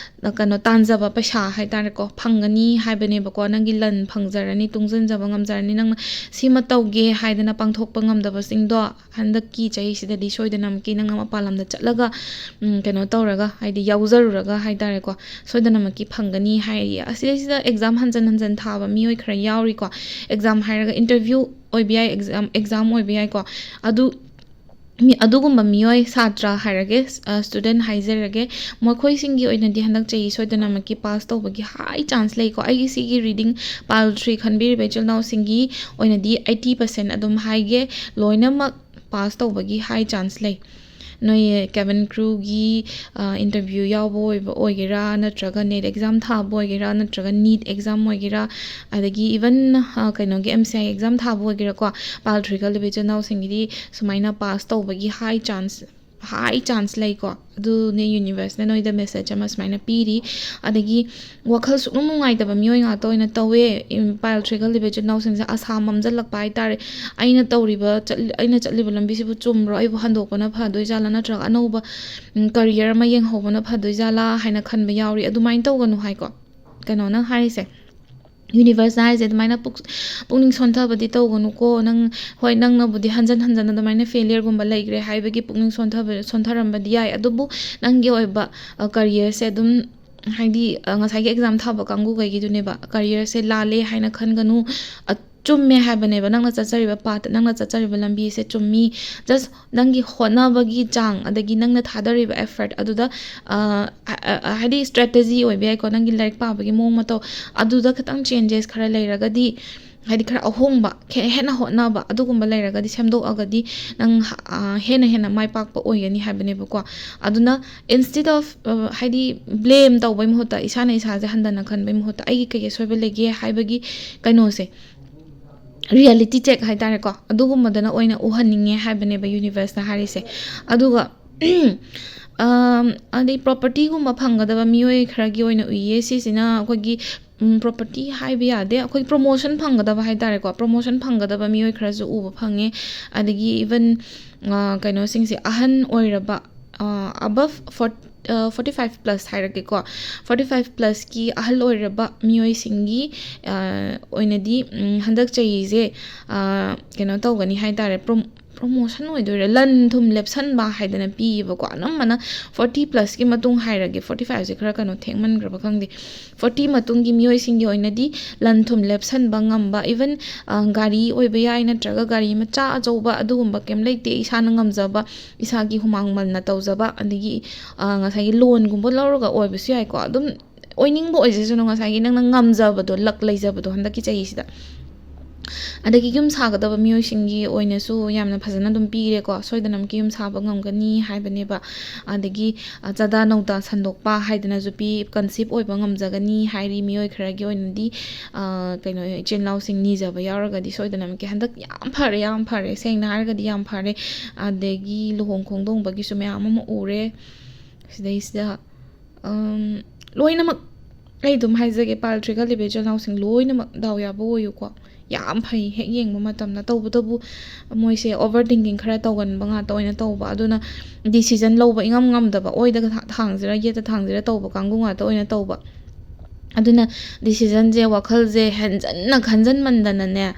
ꯀꯩꯅꯣ, ꯇꯥꯟꯖꯕ ꯄꯩꯁꯥ ꯍꯥꯏꯇꯥꯔꯦꯀꯣ, ꯐꯪꯒꯅꯤ ꯍꯥꯏꯕꯅꯦꯕꯀꯣ꯫ ꯅꯪꯒꯤ ꯂꯟ ꯐꯪꯖꯔꯅꯤ, ꯇꯨꯡꯁꯤꯟꯖꯕ ꯉꯝꯖꯔꯅꯤ꯫ ꯅꯪꯅ ꯁꯤꯃ ꯇꯧꯒꯦ ꯍꯥꯏꯗꯅ ꯄꯥꯡꯊꯣꯛꯄ ꯉꯝꯗꯕꯁꯤꯡꯗꯣ ꯍꯟꯗꯛꯀꯤ ꯆꯍꯤꯁꯤꯗꯗꯤ ꯁꯣꯏꯗꯅꯃꯛꯀꯤ ꯅꯪꯅ ꯃꯄꯥꯟ ꯂꯝꯗ ꯆꯠꯂꯒ, ꯎꯝ, ꯀꯩꯅꯣ ꯇꯧꯔꯒ, ꯍꯥꯏꯗꯤ ꯌꯥꯎꯖꯔꯨꯔꯒ ꯍꯥꯏꯇꯥꯔꯦꯀꯣ, ꯁꯣꯏꯗꯅꯃꯛꯀꯤ ꯐꯪꯒꯅꯤ ꯍꯥꯏꯔꯤ꯫ ꯑꯁꯤꯗꯩꯁꯤꯗ ꯑꯦꯛꯖꯥꯝ ꯍꯟꯖꯟ ꯍꯟꯖꯟ ꯊꯥꯕ ꯃꯤꯑꯣꯏ ꯈꯔ ꯌꯥꯎꯔꯤꯀꯣ꯫ ꯑꯦꯛꯖꯥꯝ ꯍꯥꯏꯔꯒ ꯏꯟꯇꯔꯚ꯭ꯌꯨ ꯑꯣꯏꯕ ꯌꯥꯏ, ꯑꯦꯛꯖꯥꯝ, ꯑꯦꯛꯖꯥꯝ ꯑꯣꯏꯕ ꯌꯥꯏꯀꯣ꯫ ꯑꯗꯨ ꯃꯤ ꯑꯗꯨꯒꯨꯝꯕ ꯃꯤꯑꯣꯏ, ꯁꯥꯇ꯭ꯔ ꯍꯥꯏꯔꯒꯦ, student ꯍꯥꯏꯖꯔꯒꯦ, ꯃꯈꯣꯏꯁꯤꯡꯒꯤ ꯑꯣꯏꯅꯗꯤ ꯍꯟꯗꯛ ꯆꯍꯤ ꯁꯣꯏꯗꯅꯃꯛꯀꯤ ꯄꯥꯁ ꯇꯧꯕꯒꯤ ꯍꯥꯏ ꯆꯥꯟꯁ ꯂꯩꯀꯣ꯫ ꯑꯩꯒꯤ ꯁꯤꯒꯤ ꯔꯤꯗꯤꯡ, pile three ꯈꯟꯕꯤꯔꯤꯕ ꯏꯆꯤꯜ ꯏꯅꯥꯎꯁꯤꯡꯒꯤ ꯑꯣꯏꯅꯗꯤ eighty percent ꯑꯗꯨꯝ ꯍꯥꯏꯒꯦ, ꯂꯣꯏꯅꯃꯛ ꯄꯥꯁ ꯇꯧꯕꯒꯤ ꯍꯥꯏ ꯆꯥꯟꯁ ꯂꯩ꯫ ꯅꯣꯏ cabin crewꯒꯤ interview ꯌꯥꯎꯕ ꯑꯣꯏꯕ ꯑꯣꯏꯒꯦꯔꯥ, ꯅꯠꯇ꯭ꯔꯒ NET exam ꯊꯥꯕ ꯑꯣꯏꯒꯦꯔꯥ, ꯅꯠꯇ꯭ꯔꯒ NEET exam ꯑꯣꯏꯒꯦꯔꯥ, ꯑꯗꯒꯤ even ꯀꯩꯅꯣꯒꯤ MCI exam ꯊꯥꯕ ꯑꯣꯏꯒꯦꯔꯥꯀꯣ, pile three ꯈꯜꯂꯤꯕ ꯏꯆꯤꯜ ꯏꯅꯥꯎꯁꯤꯡꯒꯤꯗꯤ ꯁꯨꯃꯥꯏꯅ ꯄꯥꯁ ꯇꯧꯕꯒꯤ ꯍꯥꯏ ꯆꯥꯟꯁ, ꯍꯥꯏ ꯆꯥꯟꯁ ꯂꯩꯀꯣ꯫ ꯑꯗꯨꯅꯦ ꯌꯨꯅꯤꯚꯔꯁꯅ ꯅꯣꯏꯗ ꯃꯦꯁꯦꯖ ꯑꯃ ꯁꯨꯃꯥꯏꯅ ꯄꯤꯔꯤ꯫ ꯑꯗꯒꯤ ꯋꯥꯈꯜ ꯁꯨꯛꯅꯨꯡ ꯅꯨꯡꯉꯥꯏꯇꯕ ꯃꯤꯑꯣꯏ ꯉꯥꯛꯇ ꯑꯣꯏꯅ ꯇꯧꯋꯦ꯫ Pile three ꯈꯜꯂꯤꯕ ꯏꯆꯤꯜ ꯏꯅꯥꯎꯁꯤꯡꯁꯦ ꯑꯁꯥ ꯃꯝꯖꯜꯂꯛꯄ ꯍꯥꯏꯇꯥꯔꯦ꯫ ꯑꯩꯅ ꯇꯧꯔꯤꯕ, ꯆꯠꯂꯤ-, ꯑꯩꯅ ꯆꯠꯂꯤꯕ ꯂꯝꯕꯤꯁꯤꯕꯨ ꯆꯨꯝꯕ꯭ꯔꯣ? ꯑꯩꯕꯨ ꯍꯟꯗꯣꯛꯄꯅ ꯐꯗꯣꯏꯖꯥꯠꯂꯥ, ꯅꯠꯇ꯭ꯔꯒ ꯑꯅꯧꯕ career ꯑꯃ ꯌꯦꯡꯍꯧꯕꯅ ꯐꯗꯣꯏꯖꯥꯠꯂꯥ ꯍꯥꯏꯅ ꯈꯟꯕ ꯌꯥꯎꯔꯤ꯫ ꯑꯗꯨꯃꯥꯏꯅ ꯇꯧꯒꯅꯨ ꯍꯥꯏꯀꯣ꯫ ꯀꯩꯅꯣꯅ ꯍꯥꯏꯔꯤꯁꯦ, ꯌꯨꯅꯤꯚꯔꯁꯅ ꯍꯥꯏꯔꯤꯁꯦ, ꯑꯗꯨꯃꯥꯏꯅ ꯄꯨꯛ-, ꯄꯨꯛꯅꯤꯡ ꯁꯣꯟꯊꯕꯗꯤ ꯇꯧꯒꯅꯨꯀꯣ꯫ ꯅꯪ, ꯍꯣꯏ, ꯅꯪꯅꯕꯨꯗꯤ ꯍꯟꯖꯟ ꯍꯟꯖꯟꯅ ꯑꯗꯨꯃꯥꯏꯅ ꯐꯦꯂꯤꯌꯔꯒꯨꯝꯕ ꯂꯩꯈ꯭ꯔꯦ ꯍꯥꯏꯕꯒꯤ ꯄꯨꯛꯅꯤꯡ ꯁꯣꯟꯊꯕ, ꯁꯣꯟꯊꯔꯝꯕꯗꯤ ꯌꯥꯏ, ꯑꯗꯨꯕꯨ ꯅꯪꯒꯤ ꯑꯣꯏꯕ careerꯁꯦ ꯑꯗꯨꯝ, ꯍꯥꯏꯗꯤ, ꯉꯁꯥꯏꯒꯤ exam ꯊꯥꯕ ꯀꯥꯡꯕꯨꯈꯩꯒꯤꯗꯨꯅꯦꯕ, careerꯁꯦ ꯂꯥꯜꯂꯦ ꯍꯥꯏꯅ ꯈꯟꯒꯅꯨ꯫ ꯆꯨꯝꯃꯦ ꯍꯥꯏꯕꯅꯦꯕ, ꯅꯪꯅ ꯆꯠꯆꯔꯤꯕ path, ꯅꯪꯅ ꯆꯠꯆꯔꯤꯕ ꯂꯝꯕꯤꯁꯦ ꯆꯨꯝꯃꯤ꯫ Just ꯅꯪꯒꯤ ꯍꯣꯠꯅꯕꯒꯤ ꯆꯥꯡ, ꯑꯗꯒꯤ ꯅꯪꯅ ꯊꯥꯗꯔꯤꯕ effort ꯑꯗꯨꯗ, ꯍꯥꯏꯗꯤ, strategy ꯑꯣꯏꯕ ꯌꯥꯏꯀꯣ, ꯅꯪꯒꯤ ꯂꯥꯏꯔꯤꯛ ꯄꯥꯕꯒꯤ ꯃꯑꯣꯡ ꯃꯇꯧ, ꯑꯗꯨꯗ ꯈꯤꯇꯪ changes ꯈꯔ ꯂꯩꯔꯒꯗꯤ, ꯍꯥꯏꯗꯤ, ꯈꯔ ꯑꯍꯣꯡꯕ, ꯍꯦꯟꯅ ꯍꯣꯠꯅꯕ ꯑꯗꯨꯒꯨꯝꯕ ꯂꯩꯔꯒꯗꯤ, ꯁꯦꯝꯗꯣꯛꯑꯒꯗꯤ, ꯅꯪ ꯍꯦꯟꯅ ꯍꯦꯟꯅ ꯃꯥꯏ ꯄꯥꯛꯄ ꯑꯣꯏꯒꯅꯤ ꯍꯥꯏꯕꯅꯦꯕꯀꯣ꯫ ꯑꯗꯨꯅ instead of, ꯍꯥꯏꯗꯤ, blame ꯇꯧꯕꯩ ꯃꯍꯨꯠꯇ, ꯏꯁꯥꯅ ꯏꯁꯥꯁꯦ ꯍꯟꯊꯅ ꯈꯟꯕꯩ ꯃꯍꯨꯠꯇ, ꯑꯩꯒꯤ ꯀꯩꯀꯩ ꯑꯁꯣꯏꯕ ꯂꯩꯒꯦ ꯍꯥꯏꯕꯒꯤ ꯀꯩꯅꯣꯁꯦ, reality check ꯍꯥꯏꯇꯥꯔꯦꯀꯣ, ꯑꯗꯨꯒꯨꯝꯕꯗꯅ ꯑꯣꯏꯅ ꯎꯍꯟꯅꯤꯡꯉꯦ ꯍꯥꯏꯕꯅꯦꯕ ꯌꯨꯅꯤꯚꯔꯁꯅ ꯍꯥꯏꯔꯤꯁꯦ꯫ ꯑꯗꯨꯒ ꯑꯗꯩ propertyꯒꯨꯝꯕ ꯐꯪꯒꯗꯕ ꯃꯤꯑꯣꯏ ꯈꯔꯒꯤ ꯑꯣꯏꯅ ꯎꯏꯌꯦ꯫ ꯁꯤꯁꯤꯅ ꯑꯩꯈꯣꯏꯒꯤ property ꯍꯥꯏꯕ ꯌꯥꯗꯦ, ꯑꯩꯈꯣꯏ promotion ꯐꯪꯒꯗꯕ ꯍꯥꯏꯇꯥꯔꯦꯀꯣ, promotion ꯐꯪꯒꯗꯕ ꯃꯤꯑꯣꯏ ꯈꯔꯁꯨ ꯎꯕ ꯐꯪꯉꯦ꯫ ꯑꯗꯒꯤ even ꯀꯩꯅꯣꯁꯤꯡꯁꯦ, ꯑꯍꯟ ꯑꯣꯏꯔꯕ, above forty forty five plus ꯍꯥꯏꯔꯒꯦꯀꯣ, forty five plusꯀꯤ ꯑꯍꯜ ꯑꯣꯏꯔꯕ ꯃꯤꯑꯣꯏꯁꯤꯡꯒꯤ ꯑꯣꯏꯅꯗꯤ ꯍꯟꯗꯛ ꯆꯍꯤꯁꯦ ꯀꯩꯅꯣ ꯇꯧꯒꯅꯤ ꯍꯥꯏꯇꯥꯔꯦ, ꯄ꯭ꯔꯣ- ꯄ꯭ꯔꯣꯃꯣꯁꯟ ꯑꯣꯏꯗꯣꯏꯔꯥ, ꯂꯟ ꯊꯨꯝ ꯂꯦꯞꯁꯟꯕ ꯍꯥꯏꯗꯅ ꯄꯤꯌꯦꯕꯀꯣ꯫ ꯑꯅꯝꯕꯅ ꯐꯣꯔꯇꯤ ꯄ꯭ꯂꯁꯀꯤ ꯃꯇꯨꯡ ꯍꯥꯏꯔꯒꯦ, ꯐꯣꯔꯇꯤ ꯐꯥꯏꯚꯁꯦ ꯈꯔ ꯀꯩꯅꯣ ꯊꯦꯡꯃꯟꯈ꯭ꯔꯕ ꯈꯪꯗꯦ꯫ ꯐꯣꯔꯇꯤ ꯃꯇꯨꯡꯒꯤ ꯃꯤꯑꯣꯏꯁꯤꯡꯒꯤ ꯑꯣꯏꯅꯗꯤ ꯂꯟ ꯊꯨꯝ ꯂꯦꯞꯁꯟꯕ ꯉꯝꯕ, ꯏꯚꯟ ꯒꯥꯔꯤ ꯑꯣꯏꯕ ꯌꯥꯏ, ꯅꯠꯇ꯭ꯔꯒ ꯒꯥꯔꯤ ꯃꯆꯥ ꯑꯆꯧꯕ ꯑꯗꯨꯒꯨꯝꯕ ꯀꯩꯝ ꯂꯩꯇꯦ, ꯏꯁꯥꯅ ꯉꯝꯖꯕ, ꯏꯁꯥꯒꯤ ꯍꯨꯃꯥꯡ ꯃꯟꯅ ꯇꯧꯖꯕ, ꯑꯗꯒꯤ ꯉꯁꯥꯏꯒꯤ ꯂꯣꯟꯒꯨꯝꯕ ꯂꯧꯔꯒ ꯑꯣꯏꯕꯁꯨ ꯌꯥꯏꯀꯣ꯫ ꯑꯗꯨꯝ ꯑꯣꯏꯅꯤꯡꯕ ꯑꯣꯏꯖꯁꯅꯨ, ꯉꯁꯥꯏꯒꯤ ꯅꯪꯅ ꯉꯝꯖꯕꯗꯣ, ꯂꯛ ꯂꯩꯖꯕꯗꯣ ꯍꯟꯗꯛꯀꯤ ꯆꯍꯤꯁꯤꯗ꯫ ꯑꯗꯒꯤ ꯌꯨꯝ ꯁꯥꯒꯗꯕ ꯃꯤꯑꯣꯏꯁꯤꯡꯒꯤ ꯑꯣꯏꯅꯁꯨ ꯌꯥꯝꯅ ꯐꯖꯅ ꯑꯗꯨꯝ ꯄꯤꯔꯦꯀꯣ, ꯁꯣꯏꯗꯅꯃꯛꯀꯤ ꯌꯨꯝ ꯁꯥꯕ ꯉꯝꯒꯅꯤ ꯍꯥꯏꯕꯅꯦꯕ꯫ ꯑꯗꯒꯤ ꯆꯥꯗꯥ ꯅꯧꯗꯥ ꯁꯟꯗꯣꯛꯄ ꯍꯥꯏꯗꯅꯁꯨ ꯄꯤ, ꯀꯟꯁꯤꯞ ꯑꯣꯏꯕ ꯉꯝꯖꯒꯅꯤ ꯍꯥꯏꯔꯤ꯫ ꯃꯤꯑꯣꯏ ꯈꯔꯒꯤ ꯑꯣꯏꯅꯗꯤ ꯀꯩꯅꯣ, ꯏꯆꯤꯜ ꯏꯅꯥꯎꯁꯤꯡ ꯅꯤꯖꯕ ꯌꯥꯎꯔꯒꯗꯤ ꯁꯣꯏꯗꯅꯃꯛꯀꯤ ꯍꯟꯗꯛ ꯌꯥꯝ ꯐꯔꯦ, ꯌꯥꯝ ꯐꯔꯦ, ꯁꯦꯡꯅ ꯍꯥꯏꯔꯒꯗꯤ ꯌꯥꯝ ꯐꯔꯦ꯫ ꯑꯗꯒꯤ ꯂꯨꯍꯣꯡ ꯈꯣꯡꯗꯣꯡꯕꯒꯤꯁꯨ ꯃꯌꯥꯝ ꯑꯃ ꯎꯔꯦ꯫ ꯁꯤꯗꯩꯁꯤꯗ ꯂꯣꯏꯅꯃꯛ ꯑꯩ ꯑꯗꯨꯝ ꯍꯥꯏꯖꯒꯦ, ꯄꯥꯏꯜ ꯊ꯭ꯔꯤꯒ ꯂꯤꯕ ꯏꯆꯤꯜ ꯏꯅꯥꯎꯁꯤꯡ ꯂꯣꯏꯅꯃꯛ ꯗꯥꯎ ꯌꯥꯕ ꯑꯣꯏꯌꯨꯀꯣ꯫ ꯌꯥꯝ ꯐꯩ ꯍꯦꯛ ꯌꯦꯡꯕ ꯃꯇꯝꯗ꯫ ꯇꯧꯕꯇꯕꯨ ꯃꯣꯏꯁꯦ ꯑꯣꯚꯔ ꯊꯤꯡꯀꯤꯡ ꯈꯔ ꯇꯧꯒꯟꯕ ꯉꯥꯛꯇ ꯑꯣꯏꯅ ꯇꯧꯕ, ꯑꯗꯨꯅ ꯗꯤꯁꯤꯖꯟ ꯂꯧꯕ ꯏꯉꯝ ꯉꯝꯗꯕ, ꯑꯣꯏꯗ ꯊꯥꯡꯁꯤꯔꯥ ꯌꯦꯠꯇ ꯊꯥꯡꯁꯤꯔꯥ ꯇꯧꯕ ꯀꯥꯡꯕꯨ ꯉꯥꯛꯇ ꯑꯣꯏꯅ ꯇꯧꯕ꯫ ꯑꯗꯨꯅ ꯗꯤꯁꯤꯖꯟꯁꯦ, ꯋꯥꯈꯜꯁꯦ ꯍꯦꯟꯖꯟꯅ ꯈꯟꯖꯟꯃꯟꯗꯅꯅꯦ,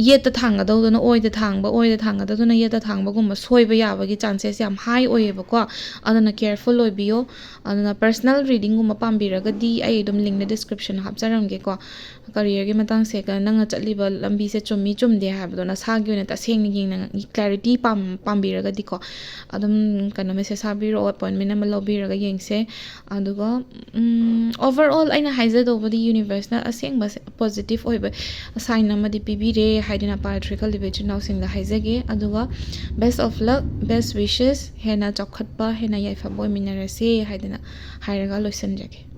ꯌꯦꯠꯇ ꯊꯥꯡꯒꯗꯧꯗꯨꯅ ꯑꯣꯏꯗ ꯊꯥꯡꯕ, ꯑꯣꯏꯗ ꯊꯥꯡꯒꯗꯧꯗꯨꯅ ꯌꯦꯠꯇ ꯊꯥꯡꯕꯒꯨꯝꯕ ꯁꯣꯏꯕ ꯌꯥꯕꯒꯤ ꯆꯥꯟꯁꯦꯁ ꯌꯥꯝ ꯍꯥꯏ ꯑꯣꯏꯌꯦꯕꯀꯣ꯫ ꯑꯗꯨꯅ ꯀꯦꯌꯔꯐꯨꯜ ꯑꯣꯏꯕꯤꯌꯣ꯫ ꯑꯗꯨꯅ ꯄꯔꯁꯅꯦꯜ ꯔꯤꯗꯤꯡꯒꯨꯝꯕ ꯄꯥꯝꯕꯤꯔꯒꯗꯤ ꯑꯩ ꯑꯗꯨꯝ ꯂꯤꯡꯗ ꯗꯤꯁꯀ꯭ꯔꯤꯞꯁꯟ ꯍꯥꯞꯆꯔꯝꯒꯦꯀꯣ꯫ ꯀꯔꯤꯌꯔꯒꯤ ꯃꯇꯥꯡꯁꯦ ꯅꯪꯅ ꯆꯠꯂꯤꯕ ꯂꯝꯕꯤꯁꯦ ꯆꯨꯝꯃꯤ ꯆꯨꯝꯗꯦ ꯍꯥꯏꯕꯗꯣ ꯅꯁꯥꯒꯤ ꯑꯣꯏꯅ ꯇꯁꯦꯡꯅ ꯌꯦꯡꯅ ꯀ꯭ꯂꯦꯔꯤꯇꯤ ꯄꯥꯝꯕꯤꯔꯒꯗꯤꯀꯣ, ꯑꯗꯨꯝ ꯀꯩꯅꯣ, ꯃꯦꯁꯦꯖ ꯊꯥꯕꯤꯔꯛꯑꯣ, ꯑꯦꯄꯣꯏꯟꯃꯦꯟ ꯑꯃ ꯂꯧꯕꯤꯔꯒ ꯌꯦꯡꯁꯦ꯫ ꯑꯗꯨꯒ ꯑꯣꯚꯔ ꯑꯣꯜ ꯑꯩꯅ ꯍꯥꯏꯖꯗꯧꯕꯗꯤ ꯌꯨꯅꯤꯚꯔꯁꯅ ꯑꯁꯦꯡꯕ ꯄꯣꯖꯤꯇꯤꯚ ꯑꯣꯏꯕ ꯁꯥꯏꯟ ꯑꯃꯗꯤ ꯄꯤꯕꯤꯔꯦ ꯍꯥꯏꯗꯨꯅ ꯄꯥꯏꯜ ꯊ꯭ꯔꯤ ꯈꯜꯂꯤꯕ ꯏꯆꯤꯜ ꯏꯅꯥꯎꯁꯤꯡꯗ ꯍꯥꯏꯖꯒꯦ꯫ ꯑꯗꯨꯒ best of luck, best wishes, ꯍꯦꯟꯅ ꯆꯥꯎꯈꯠꯄ, ꯍꯦꯟꯅ ꯌꯥꯏꯐꯕ ꯑꯣꯏꯃꯤꯟꯅꯔꯁꯦ ꯍꯥꯏꯗꯅ ꯍꯥꯏꯔꯒ ꯂꯣꯏꯁꯤꯟꯖꯒꯦ꯫